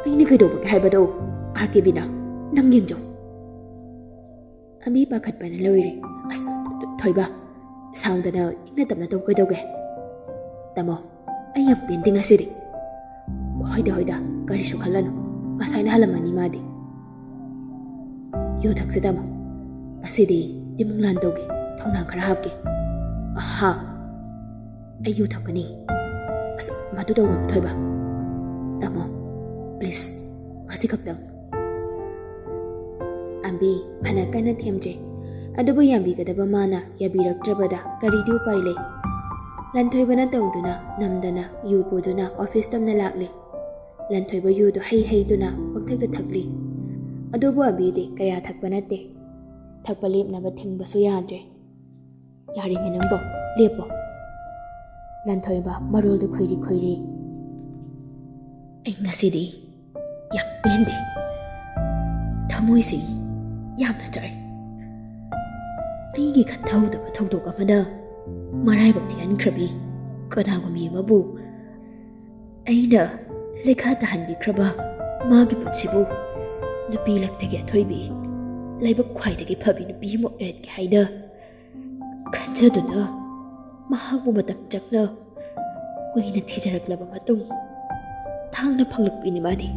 ꯑꯩꯅ ꯀꯩꯗꯧꯕꯒꯦ ꯍꯥꯏꯕꯗꯣ? ꯑꯥꯔ ꯀꯦ ꯕꯤꯅꯥ, ꯅꯪ ꯌꯦꯡꯖꯧ꯫" ꯑꯕꯤ ꯄꯥꯈꯠꯄꯅ ꯂꯣꯏꯔꯦ꯫ "ꯑꯁ, ꯊꯣꯏꯕ, ꯁꯥꯎꯗꯅ ꯏꯪꯅ ꯇꯞꯅ ꯇꯧ ꯀꯩꯗꯧꯒꯦ?" "ꯇꯥꯃꯣ, ꯑꯩ ꯌꯥꯝ ꯄꯦꯟꯗꯦ ꯉꯁꯤꯗꯤ꯫" "ꯍꯣꯏꯗ, ꯍꯣꯏꯗ, ꯀꯔꯤꯁꯨ ꯈꯜꯂꯅꯨ꯫ ꯉꯁꯥꯏꯅ ꯍꯜꯂꯝꯃꯅꯤ ꯃꯥꯗꯤ꯫" "ꯌꯨ ꯊꯛꯁꯤ ꯇꯥꯃꯣ꯫ ꯉꯁꯤꯗꯤ ꯏꯃꯨꯡ ꯂꯥꯟ ꯇꯧꯒꯦ, ꯊꯧꯅꯥ ꯈꯔ ꯍꯥꯞꯀꯦ꯫" "ꯑꯍꯥ, ꯑꯩ ꯌꯨ ꯊꯛꯀꯅꯤ꯫" "ꯑꯁ, ꯃꯗꯨ ꯇꯧꯒꯅꯨ ꯊꯣꯏꯕ꯫ ꯇꯥꯃꯣ, please, ꯉꯁꯤ ꯈꯛꯇꯪ꯫" ꯑꯝꯕꯤ ꯐꯅ ꯀꯟꯅ ꯊꯦꯝꯖꯩ, ꯑꯗꯨꯕꯨ ꯌꯥꯕꯤꯒꯗꯕ ꯃꯥꯅ ꯌꯥꯕꯤꯔꯛꯇ꯭ꯔꯕꯗ ꯀꯔꯤꯗꯤ ꯎꯄꯥꯏ ꯂꯩ? ꯂꯟꯊꯣꯏꯕꯅ ꯇꯧꯗꯨꯅ ꯅꯝꯗꯅ ꯌꯨ ꯄꯨꯗꯨꯅ ꯑꯣꯐꯤꯁ ꯇꯝꯅ ꯂꯥꯛꯂꯤ꯫ ꯂꯟꯊꯣꯏꯕ ꯌꯨꯗꯨ ꯍꯩ ꯍꯩꯗꯨꯅ ꯄꯪꯊꯛꯇ ꯊꯛꯂꯤ꯫ ꯑꯗꯨꯕꯨ ꯑꯕꯤꯗꯤ ꯀꯌꯥ ꯊꯛꯄ ꯅꯠꯇꯦ꯫ ꯊꯛꯄ ꯂꯦꯞꯅꯕ ꯊꯤꯡꯕꯁꯨ ꯌꯥꯗ꯭ꯔꯦ꯫ "ꯌꯥꯔꯦꯃꯦ ꯅꯪꯕꯣ, ꯂꯦꯞꯄꯣ꯫" ꯂꯟꯊꯣꯏꯕ ꯃꯔꯣꯜꯗꯨ ꯈꯣꯏꯔꯤ ꯈꯣꯏꯔꯤ꯫ "ꯑꯩ ꯉꯁꯤꯗꯤ ꯌꯥꯝ ꯄꯦꯟꯗꯦ꯫ ꯊꯃꯣꯏꯁꯤ ꯌꯥꯝꯅ ꯆꯥꯛꯑꯦ꯫ ꯑꯩꯒꯤ ꯈꯟꯊꯍꯧꯗꯕ ꯊꯧꯗꯣꯛ ꯑꯃꯅ ꯃꯔꯥꯏꯕꯛ ꯊꯤꯍꯟꯈ꯭ꯔꯕꯤ ꯀꯅꯥꯒꯨꯝꯕꯤ ꯑꯃꯕꯨ ꯑꯩꯅ ꯂꯩꯈꯥ ꯇꯥꯍꯟꯕꯤꯈ꯭ꯔꯕ ꯃꯥꯒꯤ ꯄꯨꯟꯁꯤꯕꯨ ꯅꯨꯄꯤ ꯂꯛꯇꯒꯤ ꯑꯊꯣꯏꯕꯤ, ꯂꯥꯏꯕꯛ ꯈ꯭ꯋꯥꯏꯗꯒꯤ ꯐꯕꯤ ꯅꯨꯄꯤ ꯑꯃ ꯑꯣꯏꯍꯟꯒꯦ ꯍꯥꯏꯅ ꯈꯟꯖꯗꯨꯅ ꯃꯍꯥꯛꯄꯨ ꯃꯇꯝ ꯆꯪꯅ ꯀꯨꯏꯅ ꯊꯤꯖꯔꯛꯂꯕ ꯃꯇꯨꯡ ꯇꯥꯡꯅ ꯐꯪꯂꯛꯄꯤꯅꯤ ꯃꯥꯗꯤ꯫"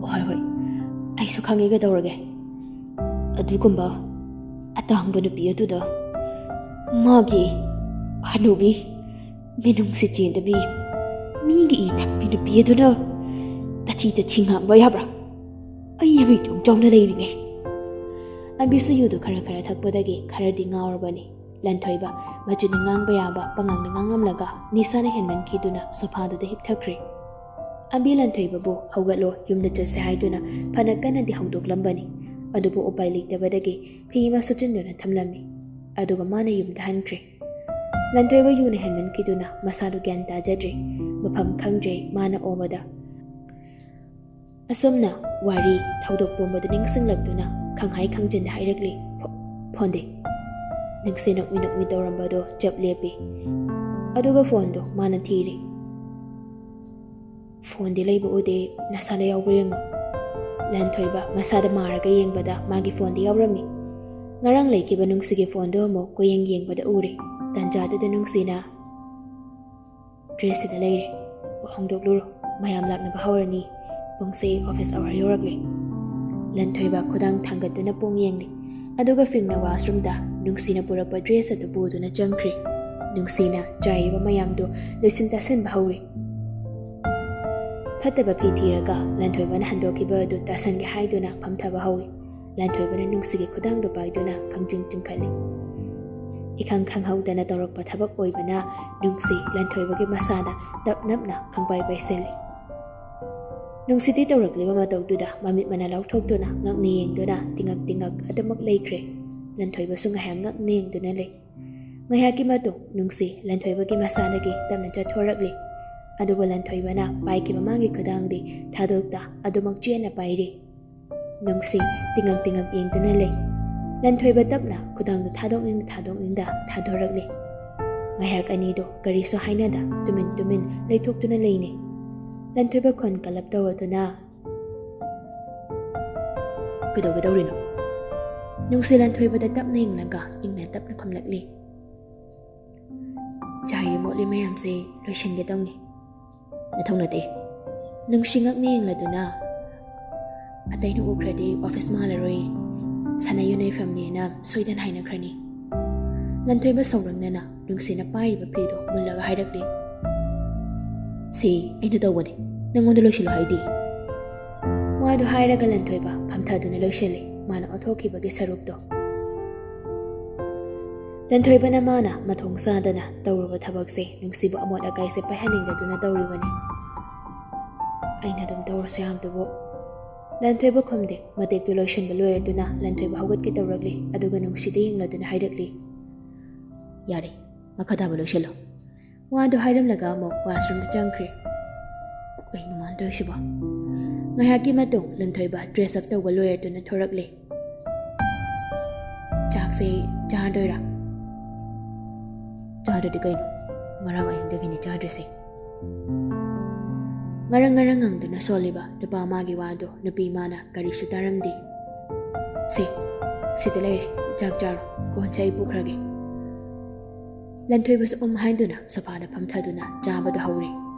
"ꯍꯣꯏ, ꯍꯣꯏ, ꯑꯩꯁꯨ ꯈꯪꯉꯦ ꯀꯩꯗꯧꯔꯒꯦ꯫ ꯑꯗꯨꯒꯨꯝꯕ ꯑꯇꯥꯡꯕ ꯅꯨꯄꯤ ꯑꯗꯨꯗ ꯃꯥꯒꯤ ꯍꯅꯨꯕꯤ, ꯃꯤꯅꯨꯡꯁꯤ ꯆꯦꯟꯗꯕꯤ, ꯃꯤꯒꯤ ꯏ ꯊꯛꯄꯤ ꯅꯨꯄꯤ ꯑꯗꯨꯅ ꯇꯊꯤ ꯇꯊꯤ ꯉꯥꯡꯕ ꯌꯥꯕ꯭ꯔꯥ? ꯑꯩ ꯃꯤꯇꯣꯡ ꯆꯥꯎꯅ ꯂꯩꯔꯤꯉꯩ꯫ ꯑꯝꯕꯤꯁꯨ ꯌꯨꯗꯨ ꯈꯔ ꯈꯔ ꯊꯛꯄꯗꯒꯤ ꯈꯔꯗꯤ ꯉꯥꯎꯔꯕꯅꯤ꯫ ꯂꯟꯊꯣꯏꯕ ꯃꯆꯤꯟꯅ ꯉꯥꯡꯕ ꯌꯥꯕ ꯄꯉꯥꯡꯅ ꯉꯥꯡꯂꯝꯂꯒ ꯅꯤꯁꯥꯅ ꯍꯦꯟꯃꯟꯈꯤꯗꯨꯅ ꯁꯣꯐꯥꯗꯨꯗ ꯍꯤꯞꯊꯈ꯭ꯔꯦ꯫ ꯑꯝꯕꯤ ꯂꯟꯊꯣꯏꯕꯕꯨ "ꯍꯧꯒꯠꯂꯣ, ꯌꯨꯝꯗ ꯆꯠꯁꯦ" ꯍꯥꯏꯗꯨꯅ ꯐꯅ ꯀꯟꯅꯗꯤ ꯍꯧꯗꯣꯛꯂꯝꯕꯅꯤ꯫ ꯑꯗꯨꯕꯨ ꯎꯄꯥꯏ ꯂꯩꯇꯕꯗꯒꯤ ꯐꯤ ꯑꯃ ꯁꯨꯠꯆꯤꯟꯗꯨꯅ ꯊꯝꯂꯝꯃꯤ꯫ ꯑꯗꯨꯒ ꯃꯥꯅ ꯌꯨꯝꯗ ꯍꯟꯈ꯭ꯔꯦ꯫ ꯂꯟꯊꯣꯏꯕ ꯌꯨꯅ ꯍꯦꯟꯃꯟꯈꯤꯗꯨꯅ ꯃꯁꯥꯗꯨ ꯒ꯭ꯌꯥꯟ ꯇꯥꯖꯗ꯭ꯔꯦ꯫ ꯃꯐꯝ ꯈꯪꯗ꯭ꯔꯦ ꯃꯥꯅ ꯑꯣꯕꯗ꯫ ꯑꯁꯨꯝꯅ ꯋꯥꯔꯤ ꯊꯧꯗꯣꯛ ꯄꯨꯝꯕꯗꯨ ꯅꯤꯡꯁꯤꯡꯂꯛꯇꯨꯅ ꯈꯪꯍꯥꯏ ꯈꯪꯖꯤꯟ ꯍꯥꯏꯔꯛꯂꯤ꯫ "ꯐꯣ-, ꯐꯣꯟꯗꯤ?" ꯅꯤꯡꯁꯤ ꯅꯣꯛꯃꯤ ꯅꯣꯛꯃꯤ ꯇꯧꯔꯝꯕꯗꯣ ꯆꯞ ꯂꯦꯞꯄꯤ꯫ ꯑꯗꯨꯒ ꯐꯣꯟꯗꯣ ꯃꯥꯅ ꯊꯤꯔꯤ꯫ "ꯐꯣꯟꯗꯤ ꯂꯩꯕ ꯎꯗꯦ, ꯅꯁꯥꯗ ꯌꯥꯎꯕ꯭ꯔꯥ ꯌꯦꯡꯉꯨ꯫" ꯂꯟꯊꯣꯏꯕ ꯃꯁꯥꯗ ꯃꯥꯔꯒ ꯌꯦꯡꯕꯗ ꯃꯥꯒꯤ ꯐꯣꯟꯗꯤ ꯌꯥꯎꯔꯝꯃꯤ꯫ ꯉꯔꯥꯡ ꯂꯩꯈꯤꯕ ꯅꯨꯡꯁꯤꯒꯤ ꯐꯣꯟꯗꯨ ꯑꯃꯨꯛ ꯀꯣꯌꯦꯡ ꯌꯦꯡꯕꯗ ꯎꯔꯦ꯫ ꯇꯟꯖꯥꯗꯨꯗ ꯅꯨꯡꯁꯤꯅ, "ꯗ꯭ꯔꯦꯁꯁꯤꯗ ꯂꯩꯔꯦ, ꯍꯣꯡꯗꯣꯛꯂꯨꯔꯣ, ꯃꯌꯥꯝ ꯂꯥꯛꯅꯕ ꯍꯧꯔꯅꯤ, ꯄꯨꯡꯁꯦ ꯑꯣꯐꯤꯁ ꯑꯋꯥꯔ ꯌꯧꯔꯛꯂꯦ꯫" ꯂꯟꯊꯣꯏꯕ ꯈꯨꯗꯥꯡ ꯊꯥꯡꯒꯠꯇꯨꯅ ꯄꯨꯡ ꯌꯦꯡꯂꯤ꯫ ꯑꯗꯨꯒ ꯐꯤꯡꯅ ꯋꯥꯁꯔꯨꯝꯗ ꯅꯨꯡꯁꯤꯅ ꯄꯨꯔꯛꯄ ꯗ꯭ꯔꯦꯁ ꯑꯗꯨ ꯄꯨꯗꯨꯅ ꯆꯪꯈ꯭ꯔꯦ꯫ ꯅꯨꯡꯁꯤꯅ ꯆꯥꯏꯔꯤꯕ ꯃꯌꯥꯝꯗꯨ ꯂꯣꯏꯁꯤꯟ ꯇꯥꯁꯤꯟꯕ ꯍꯧꯔꯦ꯫ ꯐꯠꯇꯕ ꯐꯤ ꯊꯤꯔꯒ ꯂꯟꯊꯣꯏꯕꯅ ꯍꯟꯗꯣꯛꯈꯤꯕ ꯑꯗꯨ ꯇꯥꯁꯟꯒꯦ ꯍꯥꯏꯗꯨꯅ ꯐꯝꯊꯕ ꯍꯧꯏ꯫ ꯂꯟꯊꯣꯏꯕꯅ ꯅꯨꯡꯁꯤꯒꯤ ꯈꯨꯗꯥꯡꯗꯨ ꯄꯥꯏꯗꯨꯅ ꯈꯪꯆꯤꯡ ꯆꯤꯡꯈꯠꯂꯤ꯫ ꯏꯈꯪ ꯈꯪꯍꯧꯗꯅ ꯇꯧꯔꯛꯄ ꯊꯕꯛ ꯑꯣꯏꯕꯅ ꯅꯨꯡꯁꯤ ꯂꯟꯊꯣꯏꯕꯒꯤ ꯃꯁꯥꯗ ꯇꯞ ꯅꯞꯅ ꯈꯪꯄꯥꯏ ꯄꯥꯏꯁꯤꯜꯂꯤ꯫ ꯅꯨꯡꯁꯤꯗꯤ ꯇꯧꯔꯛꯂꯤꯕ ꯃꯇꯧꯗꯨꯗ ꯃꯃꯤꯠ ꯃꯅꯥ ꯂꯥꯎꯊꯣꯛꯇꯨꯅ ꯉꯛꯅ ꯌꯦꯡꯗꯨꯅ ꯇꯤꯉꯛ ꯇꯤꯉꯛ ꯑꯗꯨꯃꯛ ꯂꯩꯈ꯭ꯔꯦ꯫ ꯂꯟꯊꯣꯏꯕꯁꯨ ꯉꯥꯏꯍꯥꯛ ꯉꯛꯅ ꯌꯦꯡꯗꯨꯅ ꯂꯩ꯫ ꯉꯥꯏꯍꯥꯛꯀꯤ ꯃꯇꯨꯡ ꯅꯨꯡꯁꯤ ꯂꯟꯊꯣꯏꯕꯒꯤ ꯃꯁꯥꯗꯒꯤ ꯇꯞꯅ ꯆꯠꯊꯣꯔꯛꯂꯤ꯫ ꯑꯗꯨꯕꯨ ꯂꯟꯊꯣꯏꯕꯅ ꯄꯥꯏꯈꯤꯕ ꯃꯥꯒꯤ ꯈꯨꯗꯥꯡꯗꯤ ꯊꯥꯗꯣꯛꯇ ꯑꯗꯨꯃꯛ ꯆꯦꯠꯅ ꯄꯥꯏꯔꯤ꯫ ꯅꯨꯡꯁꯤ ꯇꯤꯉꯛ ꯇꯤꯉꯛ ꯌꯦꯡꯗꯨꯅ ꯂꯩ꯫ ꯂꯟꯊꯣꯏꯕ ꯇꯞꯅ ꯈꯨꯗꯥꯡꯗꯨ ꯊꯥꯗꯣꯛꯅꯤꯡ ꯊꯥꯗꯣꯛꯅꯤꯡꯗ ꯊꯥꯗꯣꯔꯛꯂꯤ꯫ ꯉꯥꯏꯍꯥꯛ ꯑꯅꯤꯗꯨ ꯀꯔꯤꯁꯨ ꯍꯥꯏꯅꯗ ꯇꯨꯃꯤꯟ ꯇꯨꯃꯤꯟ ꯂꯩꯊꯣꯛꯇꯨꯅ ꯂꯩꯅꯩ꯫ ꯂꯟꯊꯣꯏꯕ ꯈꯣꯟ ꯀꯜꯂꯞ ꯇꯧꯔꯗꯨꯅ, "ꯀꯩꯗꯧꯒꯦ ꯇꯧꯔꯤꯅꯣ?" ꯅꯨꯡꯁꯤ ꯂꯟꯊꯣꯏꯕꯗ ꯇꯞꯅ ꯌꯦꯡꯂꯒ ꯏꯪꯅ ꯇꯞꯅ ꯈꯨꯝꯂꯛꯂꯤ꯫ "ꯆꯥꯏꯔꯤ ꯃꯣꯠꯂꯤ ꯃꯌꯥꯝꯁꯦ ꯂꯣꯏꯁꯤꯟꯒꯦ ꯇꯧꯅꯤ꯫ ꯅꯊꯧ ꯅꯠꯇꯦ꯫" ꯅꯨꯡꯁꯤ ꯉꯛꯅ ꯌꯦꯡꯂꯗꯨꯅ, "ꯑꯇꯩꯅ ꯎꯈ꯭ꯔꯗꯤ ꯑꯣꯐꯤꯁ ꯃꯥꯜꯂꯔꯣꯏ, ꯁꯥꯟꯅ ꯌꯨꯅꯩ ꯐꯦꯃꯤꯂꯤꯅ ꯁꯣꯏꯗꯅ ꯍꯥꯏꯅꯈ꯭ꯔꯅꯤ꯫" ꯂꯟꯊꯣꯏꯕ ꯁꯧꯔꯪꯅꯅ ꯅꯨꯡꯁꯤꯅ ꯄꯥꯏꯔꯤꯕ ꯐꯤꯗꯣ ꯃꯨꯜꯂꯒ ꯍꯥꯏꯔꯛꯂꯤ, "ꯁꯤ ꯑꯩꯅ ꯇꯧꯕꯅꯦ, ꯅꯪꯉꯣꯟꯗ ꯂꯣꯏꯁꯤꯜꯂꯣ ꯍꯥꯏꯗꯤ?" ꯋꯥꯗꯨ ꯍꯥꯏꯔꯒ ꯂꯟꯊꯣꯏꯕ ꯐꯝꯊꯗꯨꯅ ꯂꯣꯏꯁꯤꯜꯂꯤ, ꯃꯥꯅ ꯑꯣꯟꯊꯣꯛꯈꯤꯕꯒꯤ ꯁꯔꯨꯛꯇꯣ꯫ ꯂꯟꯊꯣꯏꯕꯅ ꯃꯥꯅ ꯃꯊꯣꯡ ꯆꯥꯗꯅ ꯇꯧꯔꯨꯕ ꯊꯕꯛꯁꯦ ꯅꯨꯡꯁꯤꯕꯨ ꯑꯃꯣꯠ ꯑꯀꯥꯏꯁꯦ ꯄꯥꯏꯍꯟꯅꯤꯡꯗꯗꯨꯅ ꯇꯧꯔꯤꯕꯅꯤ꯫ "ꯑꯩꯅ ꯑꯗꯨꯝ ꯇꯧꯔꯁꯨ ꯌꯥꯕꯗꯨꯕꯨ?" ꯂꯟꯊꯣꯏꯕ ꯈꯨꯝꯗꯦ꯫ ꯃꯇꯦꯛꯇꯨ ꯂꯣꯏꯁꯤꯟꯕ ꯂꯣꯏꯔꯗꯨꯅ ꯂꯟꯊꯣꯏꯕ ꯍꯧꯒꯠꯀꯦ ꯇꯧꯔꯛꯂꯤ, ꯑꯗꯨꯒ ꯅꯨꯡꯁꯤꯗ ꯌꯦꯡꯂꯗꯨꯅ ꯍꯥꯏꯔꯛꯂꯤ, "ꯌꯥꯔꯦ, ꯃꯈꯥ ꯇꯥꯕ ꯂꯣꯏꯁꯤꯜꯂꯣ꯫" ꯋꯥꯗꯨ ꯍꯥꯏꯔꯝꯂꯒ ꯑꯃꯨꯛ washroomꯗ ꯆꯪꯈ꯭ꯔꯦ꯫ ꯀꯩꯅꯣ ꯃꯥꯅ ꯇꯧꯔꯤꯁꯤꯕꯣ? ꯉꯥꯏꯍꯥꯛꯀꯤ ꯃꯇꯨꯡ ꯂꯟꯊꯣꯏꯕ dress up ꯇꯧꯕ ꯂꯣꯏꯔꯗꯨꯅ ꯊꯣꯔꯛꯂꯦ꯫ "ꯆꯥꯛꯁꯦ ꯆꯥꯔꯗꯣꯏꯔꯥ?" "ꯆꯥꯗ꯭ꯔꯗꯤ ꯀꯩꯅꯣ? ꯉꯔꯥꯡ ꯑꯍꯤꯡꯗꯒꯤꯅꯤ ꯆꯥꯗ꯭ꯔꯤꯁꯦ꯫" ꯉꯔꯪ ꯉꯔꯪ ꯉꯪꯗꯨꯅ ꯁꯣꯜꯂꯤꯕ ꯅꯨꯄꯥ ꯃꯥꯒꯤ ꯋꯥꯗꯣ ꯅꯨꯄꯤ ꯃꯥꯅ ꯀꯔꯤꯁꯨ ꯇꯥꯔꯝꯗꯦ꯫ "ꯁꯦ, ꯁꯤꯗ ꯂꯩꯔꯦ, ꯆꯥꯛ ꯆꯥꯔꯣ, ꯀꯣꯟꯁꯦ ꯑꯩ ꯄꯨꯈ꯭ꯔꯒꯦ꯫" ꯂꯟꯊꯣꯏꯕꯁꯨ ꯎꯝ ꯍꯥꯏꯗꯨꯅ ꯁꯣꯐꯥꯗ ꯐꯝꯊꯗꯨꯅ ꯆꯥꯕꯗꯨ ꯍꯧꯔꯦ꯫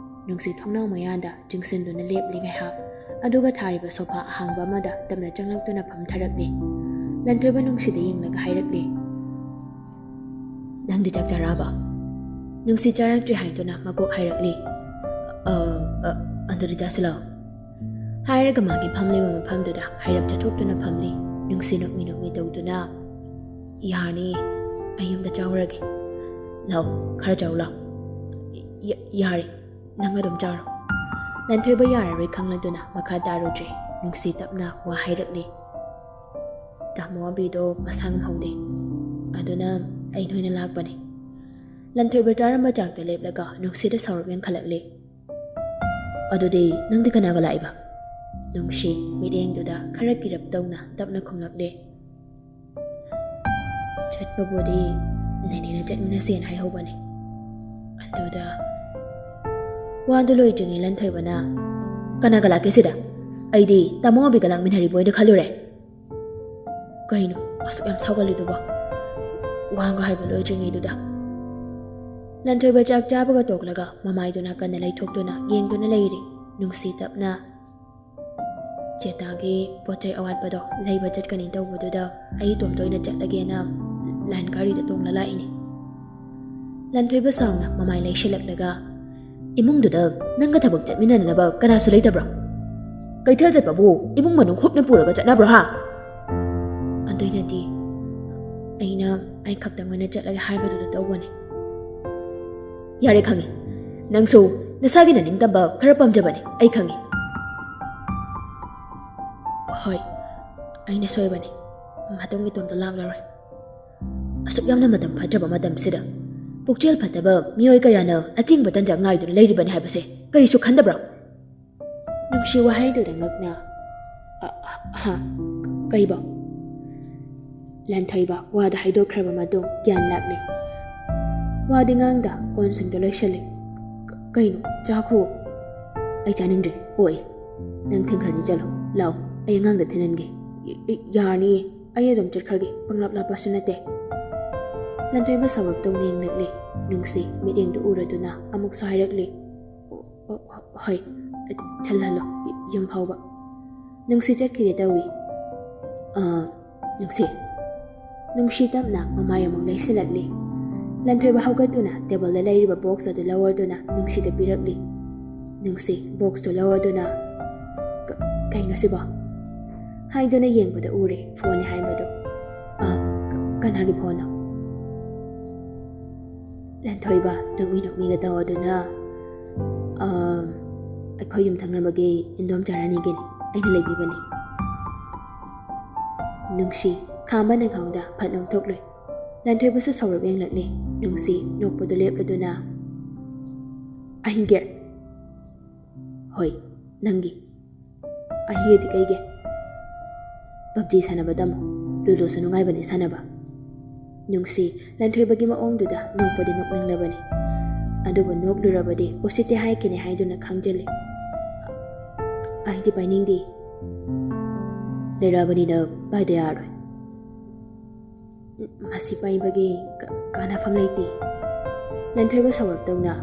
ꯅꯨꯡꯁꯤ ꯊꯣꯡꯅꯥꯎ ꯃꯌꯥꯗ ꯆꯤꯡꯁꯤꯟꯗꯨꯅ ꯂꯦꯞꯂꯤ ꯉꯥꯏꯍꯥꯛ, ꯑꯗꯨꯒ ꯊꯥꯔꯤꯕ ꯁꯣꯐꯥ ꯑꯍꯥꯡꯕ ꯑꯃꯗ ꯇꯞꯅ ꯆꯪꯂꯛꯇꯨꯅ ꯐꯝꯊꯔꯛꯂꯤ꯫ ꯂꯟꯊꯣꯏꯕ ꯅꯨꯡꯁꯤꯗ ꯌꯦꯡꯂꯒ ꯍꯥꯏꯔꯛꯂꯤ, "ꯅꯪꯗꯤ ꯆꯥꯛ ꯆꯥꯔꯛꯑꯕ?" ꯅꯨꯡꯁꯤ ꯆꯥꯔꯛꯇ꯭ꯔꯤ ꯍꯥꯏꯗꯨꯅ ꯃꯀꯣꯛ ꯍꯥꯏꯔꯛꯂꯤ꯫ "ꯑ, ꯑ, ꯑꯗꯨꯗꯤ ꯆꯥꯁꯤꯜꯂꯣ꯫" ꯍꯥꯏꯔꯒ ꯃꯥꯒꯤ ꯐꯝꯂꯤꯕ ꯃꯐꯝꯗꯨꯗ ꯍꯥꯏꯔꯞ ꯆꯠꯊꯣꯛꯇꯨꯅ ꯐꯝꯂꯤ꯫ ꯅꯨꯡꯁꯤ ꯅꯣꯛꯃꯤ ꯅꯣꯛꯃꯤ ꯇꯧꯗꯨꯅ, "ꯌꯥꯔꯅꯤ, ꯑꯩ ꯌꯨꯝꯗ ꯆꯥꯎꯔꯒꯦ꯫ ꯂꯥꯎ, ꯈꯔ ꯆꯥꯎ ꯂꯥꯎ꯫" "ꯌ-, ꯌꯥꯔꯦ, ꯅꯪ ꯑꯗꯨꯝ ꯆꯥꯔꯣ꯫" ꯂꯟꯊꯣꯏꯕ ꯌꯥꯔꯔꯣꯏ ꯈꯪꯂꯗꯨꯅ ꯃꯈꯥ ꯇꯥꯔꯨꯗ꯭ꯔꯦ꯫ ꯅꯨꯡꯁꯤ ꯇꯞꯅ ꯋꯥ ꯍꯥꯏꯔꯛꯂꯤ꯫ "ꯇꯥꯃꯣ ꯑꯕꯤꯗꯣ ꯃꯁꯥ ꯉꯝꯍꯧꯗꯦ, ꯑꯗꯨꯅ ꯑꯩ ꯅꯣꯏꯅ ꯂꯥꯛꯄꯅꯦ꯫" ꯂꯟꯊꯣꯏꯕ ꯆꯥꯔꯝꯕ ꯆꯥꯛꯇ ꯂꯦꯞꯂꯒ ꯅꯨꯡꯁꯤꯗ ꯁꯥꯎꯔꯞ ꯌꯦꯡꯈꯠꯂꯛꯂꯦ꯫ "ꯑꯗꯨꯗꯤ ꯅꯪꯗꯤ ꯀꯅꯥꯒ ꯂꯥꯛꯏꯕ?" ꯅꯨꯡꯁꯤ ꯃꯤꯠꯌꯦꯡꯗꯨꯗ ꯈꯔ ꯀꯤꯔꯞ ꯇꯧꯅ ꯇꯞꯅ ꯈꯨꯝꯂꯛꯂꯦ꯫ "ꯆꯠꯄꯕꯨꯗꯤ ꯅꯦꯅꯦꯅ ꯆꯠꯃꯤꯟꯅꯁꯦꯅ ꯍꯥꯏꯍꯧꯕꯅꯦ, ꯑꯗꯨꯗ꯫" ꯋꯥꯗꯨ ꯂꯣꯏꯗ꯭ꯔꯤꯉꯩ ꯂꯟꯊꯣꯏꯕꯅ, "ꯀꯅꯥꯒ ꯂꯥꯛꯀꯦ ꯁꯤꯗ? ꯑꯩꯗꯤ ꯇꯥꯃꯣ ꯑꯕꯤꯒ ꯂꯥꯛꯃꯤꯟꯅꯔꯤꯕ ꯑꯣꯏꯅ ꯈꯜꯂꯨꯔꯦ꯫" "ꯀꯩꯅꯣ ꯑꯁꯨꯛ ꯌꯥꯝ ꯁꯥꯎꯒꯜꯂꯤꯗꯨꯕꯣ?" ꯋꯥꯒ ꯍꯥꯏꯕ ꯂꯣꯏꯗ꯭ꯔꯤꯉꯩꯗꯨꯗ ꯂꯟꯊꯣꯏꯕ ꯆꯥꯛ ꯆꯥꯕꯒ ꯇꯣꯛꯂꯒ ꯃꯃꯥꯏꯗꯨ ꯅꯥꯀꯟꯗ ꯂꯩꯊꯣꯛꯇꯨꯅ ꯌꯦꯡꯗꯨꯅ ꯂꯩꯔꯤ꯫ ꯅꯨꯡꯁꯤ ꯇꯞꯅ, "ꯆꯦꯇꯥꯒꯤ ꯄꯣꯠ ꯆꯩ ꯑꯋꯥꯠꯄꯗꯣ ꯂꯩꯕ ꯆꯠꯀꯅꯤ ꯇꯧꯕꯗꯨꯗ ꯑꯩ ꯏꯇꯣꯝꯇ ꯑꯣꯏꯅ ꯆꯠꯂꯒꯦꯅ ꯂꯥꯏꯟ ꯒꯥꯔꯤꯗ ꯇꯣꯡꯂ ꯂꯥꯛꯏꯅꯤ꯫ ꯂꯟꯊꯣꯏꯕ ꯁꯥꯎꯅ ꯃꯃꯥꯏ ꯂꯩꯁꯤꯜꯂꯛꯂꯒ, "ꯏꯃꯨꯡꯗꯨꯗ ꯅꯪꯒ ꯊꯕꯛ ꯆꯠꯃꯤꯟꯅꯅꯕ ꯀꯅꯥꯁꯨ ꯂꯩꯇꯕ꯭ꯔꯣ? ꯀꯩꯊꯦꯜ ꯆꯠꯄꯕꯨ ꯏꯃꯨꯡ ꯃꯅꯨꯡ ꯍꯨꯞꯅ ꯄꯨꯔꯒ ꯆꯠꯅꯕ꯭ꯔꯣ, ꯍꯥ?" "ꯑꯗꯨꯏꯅꯗꯤ ꯑꯩꯅ ꯑꯩ ꯈꯛꯇꯪ ꯑꯣꯏꯅ ꯆꯠꯂꯒꯦ ꯍꯥꯏꯕꯗꯨꯗ ꯇꯧꯕꯅꯦ꯫" "ꯌꯥꯔꯦ, ꯈꯪꯉꯦ꯫ ꯅꯪꯁꯨ ꯅꯁꯥꯒꯤ ꯅꯅꯤꯡꯇꯝꯕ ꯈꯔ ꯄꯥꯝꯖꯕꯅꯦ, ꯑꯩ ꯈꯪꯉꯦ꯫" "ꯍꯣꯏ, ꯑꯩꯅ ꯁꯣꯏꯕꯅꯦ꯫ ꯃꯇꯨꯡ ꯏꯇꯣꯝꯇ ꯂꯥꯛꯂꯔꯣꯏ꯫" "ꯑꯁꯨꯛ ꯌꯥꯝꯅ ꯃꯇꯝ ꯐꯠꯇ꯭ꯔꯕ ꯃꯇꯝꯁꯤꯗ ꯄꯨꯛꯆꯦꯜ ꯐꯠꯇꯕ ꯃꯤꯑꯣꯏ ꯀꯌꯥꯅ ꯑꯆꯤꯡꯕ ꯇꯟꯖꯥ ꯉꯥꯏꯗꯨꯅ ꯂꯩꯔꯤꯕꯅꯤ ꯍꯥꯏꯕꯁꯦ ꯀꯔꯤꯁꯨ ꯈꯟꯗꯕ꯭ꯔꯣ?" ꯅꯨꯡꯁꯤ ꯋꯥꯍꯩꯗꯨꯗ ꯉꯛꯅ, "ꯑ, ꯍꯥ? ꯀꯩꯕꯣ?" ꯂꯟꯊꯣꯏꯕ ꯋꯥꯗꯣ ꯍꯥꯏꯗꯣꯛꯈ꯭ꯔꯕ ꯃꯇꯨꯡ ꯒ꯭ꯌꯥꯟ ꯂꯥꯛꯂꯦ꯫ ꯋꯥꯗꯤ ꯉꯥꯡꯗ ꯀꯣꯟꯁꯤꯡꯗꯣ ꯂꯣꯏꯁꯤꯜꯂꯦ꯫ "ꯀ-, ꯀꯩꯅꯣ? ꯆꯥꯈꯣ꯫" "ꯑꯩ ꯆꯥꯅꯤꯡꯗ꯭ꯔꯦ꯫ ꯑꯣꯏ, ꯅꯪ ꯊꯤꯟꯈ꯭ꯔꯅꯤ, ꯆꯠꯂꯣ꯫ ꯂꯥꯛꯑꯣ, ꯑꯩ ꯑꯉꯥꯡꯗ ꯊꯤꯟꯍꯟꯒꯦ꯫" "ꯏ-, ꯏ-, ꯌꯥꯔꯅꯤꯌꯦ, ꯑꯩ ꯑꯗꯨꯝ ꯆꯠꯈ꯭ꯔꯒꯦ, ꯄꯪꯂꯥꯞ ꯂꯥꯞꯄꯁꯨ ꯅꯠꯇꯦ꯫" ꯂꯟꯊꯣꯏꯕ ꯁꯥꯎꯔꯞ ꯇꯧꯅ ꯌꯦꯡꯂꯛꯂꯦ꯫ ꯅꯨꯡꯁꯤ ꯃꯤꯠꯌꯦꯡꯗꯨ ꯎꯔꯗꯨꯅ ꯑꯃꯨꯛꯁꯨ ꯍꯥꯏꯔꯛꯂꯦ, "ꯑꯣ, ꯑꯣ, ꯍꯣꯏ, ꯊꯤꯜꯍꯜꯂꯣ, ꯌꯨꯝ ꯐꯥꯎꯕ꯫" ꯅꯨꯡꯁꯤ ꯆꯠꯈꯤꯒꯦ ꯇꯧꯏ꯫ "ꯑꯥ, ꯅꯨꯡꯁꯤ꯫" ꯅꯨꯡꯁꯤ ꯇꯞꯅ ꯃꯃꯥꯏ ꯑꯃꯨꯛ ꯂꯩꯁꯤꯜꯂꯛꯂꯤ꯫ ꯂꯟꯊꯣꯏꯕ ꯍꯧꯒꯠꯇꯨꯅ ꯇꯦꯕꯜꯗ ꯂꯩꯔꯤꯕ ꯕꯣꯛꯁ ꯑꯗꯨ ꯂꯧꯔꯗꯨꯅ ꯅꯨꯡꯁꯤꯗ ꯄꯤꯔꯛꯂꯤ꯫ ꯅꯨꯡꯁꯤ ꯕꯣꯛꯁꯇꯨ ꯂꯧꯔꯗꯨꯅ, "ꯀ-, ꯀꯩꯅꯣ ꯁꯤꯕꯣ?" ꯍꯥꯏꯗꯨꯅ ꯌꯦꯡꯕꯗ ꯎꯔꯦ ꯐꯣꯟꯅꯤ ꯍꯥꯏꯕꯗꯨ꯫ "ꯑꯥ, ꯀ-, ꯀꯅꯥꯒꯤ ꯐꯣꯟꯅꯣ?" ꯂꯟꯊꯣꯏꯕ ꯅꯣꯛꯃꯤ ꯅꯣꯛꯃꯤꯒ ꯇꯧꯔꯗꯨꯅ, "ꯑꯥ, ꯑꯩꯈꯣꯏ ꯌꯨꯝꯊꯪꯅꯕꯒꯤ ꯏꯟꯗꯣꯝꯆꯥ ꯔꯥꯅꯤꯒꯤꯅꯤ, ꯑꯩꯅ ꯂꯩꯕꯤꯕꯅꯤ꯫" ꯅꯨꯡꯁꯤ ꯈꯥꯝꯕ ꯅꯪꯍꯧꯗ ꯐꯠ ꯅꯣꯛꯊꯣꯛꯂꯨꯏ꯫ ꯂꯟꯊꯣꯏꯕꯁꯨ ꯁꯥꯎꯔꯞ ꯌꯦꯡꯂꯛꯂꯦ꯫ ꯅꯨꯡꯁꯤ ꯅꯣꯛꯄꯗꯨ ꯂꯦꯞꯂꯗꯨꯅ, "ꯑꯍꯤꯡꯒꯦ?" "ꯍꯣꯏ, ꯅꯪꯒꯤ꯫" "ꯑꯍꯤꯡꯒꯦꯗꯤ ꯀꯩꯒꯤ?" "ꯄꯞꯖꯤ ꯁꯥꯟꯅꯕ ꯇꯝꯃꯨ, ꯂꯨꯗꯣꯁꯨ ꯅꯨꯡꯉꯥꯏꯕꯅꯤ ꯁꯥꯟꯅꯕ꯫" ꯅꯨꯡꯁꯤ ꯂꯟꯊꯣꯏꯕꯒꯤ ꯃꯑꯣꯡꯗꯨꯗ ꯅꯣꯛꯄꯗꯤ ꯅꯣꯛꯅꯤꯡꯂꯕꯅꯤ, ꯑꯗꯨꯕꯨ ꯅꯣꯛꯂꯨꯔꯕꯗꯤ ꯎꯁꯤꯠꯇꯦ ꯍꯥꯏꯈꯤꯅꯤ ꯍꯥꯏꯗꯨꯅ ꯈꯪꯖꯤꯜꯂꯤ꯫ "ꯑꯩꯗꯤ ꯄꯥꯏꯅꯤꯡꯗꯦ꯫" "ꯂꯩꯔꯛꯑꯕꯅꯤꯅ ꯄꯥꯏꯗ ꯌꯥꯔꯣꯏ꯫" "ꯃꯁꯤ ꯄꯥꯏꯕꯒꯤ ꯀ-, ꯀꯥꯟꯅꯐꯝ ꯂꯩꯇꯦ꯫" ꯂꯟꯊꯣꯏꯕ ꯁꯥꯎꯔꯞ ꯇꯧꯅ,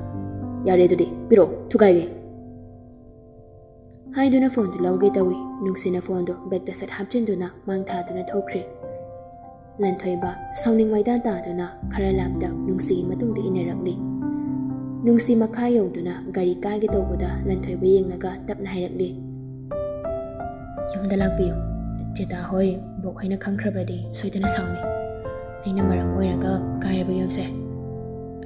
"ꯌꯥꯔꯦ ꯑꯗꯨꯗꯤ, ꯄꯤꯔꯛꯑꯣ, ꯊꯨꯒꯥꯏꯒꯦ!" ꯍꯥꯏꯗꯨꯅ ꯐꯣꯟꯗꯨ ꯂꯧꯒꯦ ꯇꯧꯏ꯫ ꯅꯨꯡꯁꯤꯅ ꯐꯣꯟꯗꯨ ꯕꯦꯛꯇ ꯁꯠ ꯍꯥꯞꯆꯤꯟꯗꯨꯅ ꯃꯥꯡ ꯊꯥꯗꯨꯅ ꯊꯣꯛꯈ꯭ꯔꯦ꯫ ꯂꯟꯊꯣꯏꯕ ꯁꯥꯎꯅꯤꯡ ꯃꯩꯗꯥ ꯇꯥꯗꯨꯅ ꯈꯔ ꯂꯥꯞꯇ ꯅꯨꯡꯁꯤꯒꯤ ꯃꯇꯨꯡꯗ ꯏꯟꯅꯔꯛꯂꯤ꯫ ꯅꯨꯡꯁꯤ ꯃꯈꯥ ꯌꯧꯗꯨꯅ ꯒꯥꯔꯤ ꯀꯥꯏꯒꯦ ꯇꯧꯕꯗ ꯂꯟꯊꯣꯏꯕ ꯌꯦꯡꯂꯒ ꯇꯞꯅ ꯍꯥꯏꯔꯛꯂꯤ, "ꯌꯨꯝꯗ ꯂꯥꯛꯄꯤꯌꯨ꯫ ꯆꯦꯇꯥ ꯍꯣꯏ, ꯕꯣꯛ ꯍꯣꯏꯅ ꯈꯪꯈ꯭ꯔꯕꯗꯤ ꯁꯣꯏꯗꯅ ꯁꯥꯎꯅꯤ꯫ ꯑꯩꯅ ꯃꯔꯝ ꯑꯣꯏꯔꯒ ꯀꯥꯏꯔꯕ ꯌꯨꯝꯁꯦ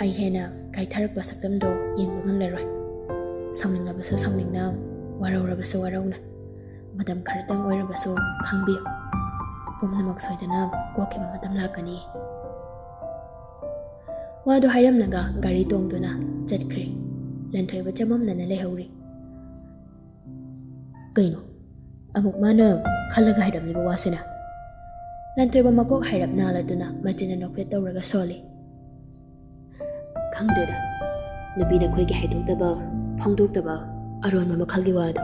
ꯑꯩ ꯍꯦꯟꯅ ꯀꯥꯏꯊꯔꯛꯄ ꯁꯛꯇꯝꯗꯣ ꯌꯦꯡꯕ ꯉꯝꯂꯔꯣꯏ꯫ ꯁꯥꯎꯅꯤꯡꯂꯕꯁꯨ ꯁꯥꯎꯅꯤꯡꯅ, ꯋꯥꯔꯧꯔꯕꯁꯨ ꯋꯥꯔꯧꯅ, ꯃꯇꯝ ꯈꯔꯇꯪ ꯑꯣꯏꯔꯕꯁꯨ ꯈꯥꯡꯕꯤꯌꯨ꯫ ꯄꯨꯝꯅꯃꯛ ꯁꯣꯏꯗꯅ ꯀꯣꯛꯈꯤꯕ ꯃꯇꯝ ꯂꯥꯛꯀꯅꯤ"꯫ ꯋꯥꯗꯨ ꯍꯥꯏꯔꯝꯂꯒ ꯒꯥꯔꯤ ꯇꯣꯡꯗꯨꯅ ꯆꯠꯈ꯭ꯔꯦ꯫ ꯂꯟꯊꯣꯏꯕ ꯆꯃꯝꯅꯅ ꯂꯩꯍꯧꯔꯤ꯫ ꯀꯩꯅꯣ? ꯑꯃꯨꯛ ꯃꯥꯅ ꯈꯜꯂꯒ ꯍꯥꯏꯔꯝꯂꯤꯕ ꯋꯥꯁꯤꯅ? ꯂꯟꯊꯣꯏꯕ ꯃꯀꯣꯛ ꯍꯥꯏꯔꯞ ꯅꯥꯜꯂꯗꯨꯅ ꯃꯆꯤꯟꯅ ꯅꯣꯛꯐꯦꯠ ꯇꯧꯔꯒ ꯁꯣꯜꯂꯤ꯫ "ꯈꯪꯗꯦꯗ꯫ ꯅꯨꯄꯤꯅ ꯑꯩꯈꯣꯏꯒꯤ ꯍꯥꯏꯗꯣꯛꯇꯕ, ꯐꯣꯡꯗꯣꯛꯇꯕ ꯑꯔꯣꯟꯕ ꯃꯈꯜꯒꯤ ꯋꯥꯗꯣ꯫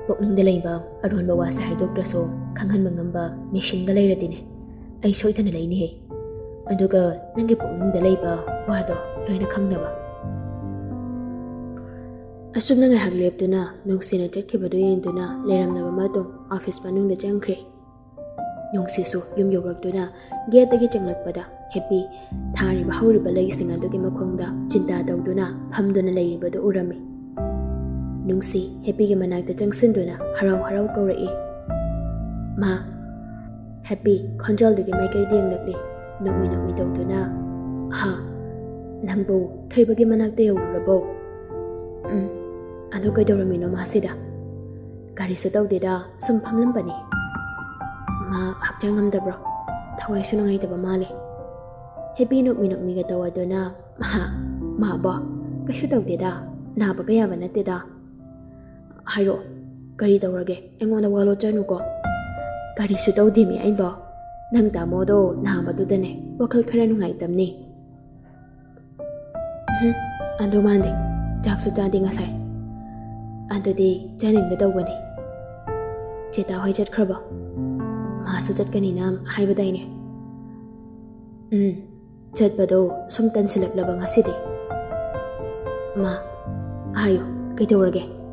ꯄꯨꯛꯅꯤꯡꯗ ꯂꯩꯕ ꯑꯔꯣꯟꯕ ꯋꯥꯁꯦ ꯍꯥꯏꯗꯣꯛꯇ꯭ꯔꯁꯨ ꯈꯪꯍꯟꯕ ꯉꯝꯕ ꯃꯦꯁꯤꯟꯒ ꯂꯩꯔꯗꯤꯅꯦ, ꯑꯩ ꯁꯣꯏꯗꯅ ꯂꯩꯅꯤꯍꯦ꯫ ꯑꯗꯨꯒ ꯅꯪꯒꯤ ꯄꯨꯛꯅꯤꯡꯗ ꯂꯩꯕ ꯋꯥꯗꯣ ꯂꯣꯏꯅ ꯈꯪꯅꯕ"꯫ ꯑꯁꯨꯝꯅ ꯉꯥꯏꯍꯥꯛ ꯂꯦꯞꯇꯨꯅ ꯅꯨꯡꯁꯤꯅ ꯆꯠꯈꯤꯕꯗꯨ ꯌꯦꯡꯗꯨꯅ ꯂꯩꯔꯝꯂꯕ ꯃꯇꯨꯡ ꯑꯣꯐꯤꯁ ꯃꯅꯨꯡꯗ ꯆꯪꯈ꯭ꯔꯦ꯫ ꯅꯨꯡꯁꯤꯁꯨ ꯌꯨꯝ ꯌꯧꯔꯛꯇꯨꯅ ꯒꯦꯠꯇꯒꯤ ꯆꯪꯂꯛꯄꯗ ꯍꯦꯞꯄꯤ ꯊꯥꯔꯤꯕ ꯍꯧꯔꯤꯕ ꯂꯩꯁꯤꯡ ꯑꯗꯨꯒꯤ ꯃꯈꯣꯡꯗ ꯆꯤꯟꯇꯥ ꯇꯧꯗꯨꯅ ꯐꯝꯗꯨꯅ ꯂꯩꯔꯤꯕꯗꯨ ꯎꯔꯝꯃꯤ꯫ ꯅꯨꯡꯁꯤ ꯍꯦꯞꯄꯤꯒꯤ ꯃꯅꯥꯛꯇ ꯆꯪꯁꯤꯟꯗꯨꯅ ꯍꯔꯥꯎ ꯍꯔꯥꯎ ꯀꯧꯔꯛꯏ, "ꯃꯥ"꯫ ꯍꯦꯞꯄꯤ ꯈꯣꯟꯖꯦꯜꯗꯨꯒꯤ ꯃꯥꯏꯀꯩꯗ ꯌꯦꯡꯂꯛꯂꯤ, ꯅꯣꯛꯃꯤ ꯅꯣꯛꯃꯤ ꯇꯧꯗꯨꯅ, "ꯍꯥ? ꯅꯪꯕꯨ ꯊꯣꯏꯕꯒꯤ ꯃꯅꯥꯛꯇ ꯌꯧꯔꯨꯔꯕꯣ?" "ꯎꯝ꯫ ꯑꯗꯨ ꯀꯩꯗꯧꯔꯝꯃꯤꯅꯣ ꯃꯥꯁꯤꯗ?" "ꯀꯔꯤꯁꯨ ꯇꯧꯗꯦꯗ, ꯁꯨꯝ ꯐꯝꯂꯝꯕꯅꯤ"꯫ "ꯃꯥ ꯍꯛꯆꯥꯡ ꯉꯝꯗꯕ꯭ꯔꯣ? ꯊꯋꯥꯏꯁꯨ ꯅꯨꯡꯉꯥꯏꯇꯕ ꯃꯥꯜꯂꯦ"꯫ ꯍꯦꯞꯄꯤ ꯅꯣꯛꯃꯤ ꯅꯣꯛꯃꯤꯒ ꯇꯧꯗꯨꯅ, "ꯃꯍꯥ, ꯃꯥꯕꯣ? ꯀꯩꯁꯨ ꯇꯧꯗꯦꯗ, ꯅꯥꯕꯒ ꯌꯥꯕ ꯅꯠꯇꯦꯗ"꯫ "ꯍꯥꯏꯔꯛꯑꯣ, ꯀꯔꯤ ꯇꯧꯔꯒꯦ? ꯑꯩꯉꯣꯟꯗ ꯋꯥ ꯂꯣꯠꯆꯅꯨꯀꯣ"꯫ "ꯀꯔꯤꯁꯨ ꯇꯧꯗꯦꯃꯤ ꯑꯩꯕꯣ꯫ ꯅꯪ ꯇꯥꯃꯣꯗꯣ ꯅꯥꯕꯗꯨꯗꯅꯦ ꯋꯥꯈꯜ ꯈꯔ ꯅꯨꯡꯉꯥꯏꯇꯕꯅꯤ"꯫ "ꯎꯝ, ꯑꯗꯨ ꯃꯥꯟꯗꯦ, ꯆꯥꯛꯁꯨ ꯆꯥꯗꯦ ꯉꯁꯥꯏ"꯫ "ꯑꯗꯨꯗꯤ ꯆꯥꯅꯤꯡꯗ ꯇꯧꯕꯅꯤ"꯫ "ꯆꯦꯇꯥ ꯍꯣꯏ ꯆꯠꯈ꯭ꯔꯕꯣ? ꯃꯥꯁꯨ ꯆꯠꯀꯅꯤꯅ ꯍꯥꯏꯕꯗꯥꯏꯅꯦ"꯫ "ꯎꯝ, ꯆꯠꯄꯗꯣ ꯁꯨꯝ ꯇꯟꯁꯤꯜꯂꯛꯂꯕ ꯉꯁꯤꯗꯤ"꯫ "ꯃꯥ, ꯍꯥꯏꯌꯨ, ꯀꯩꯗꯧꯔꯒꯦ?"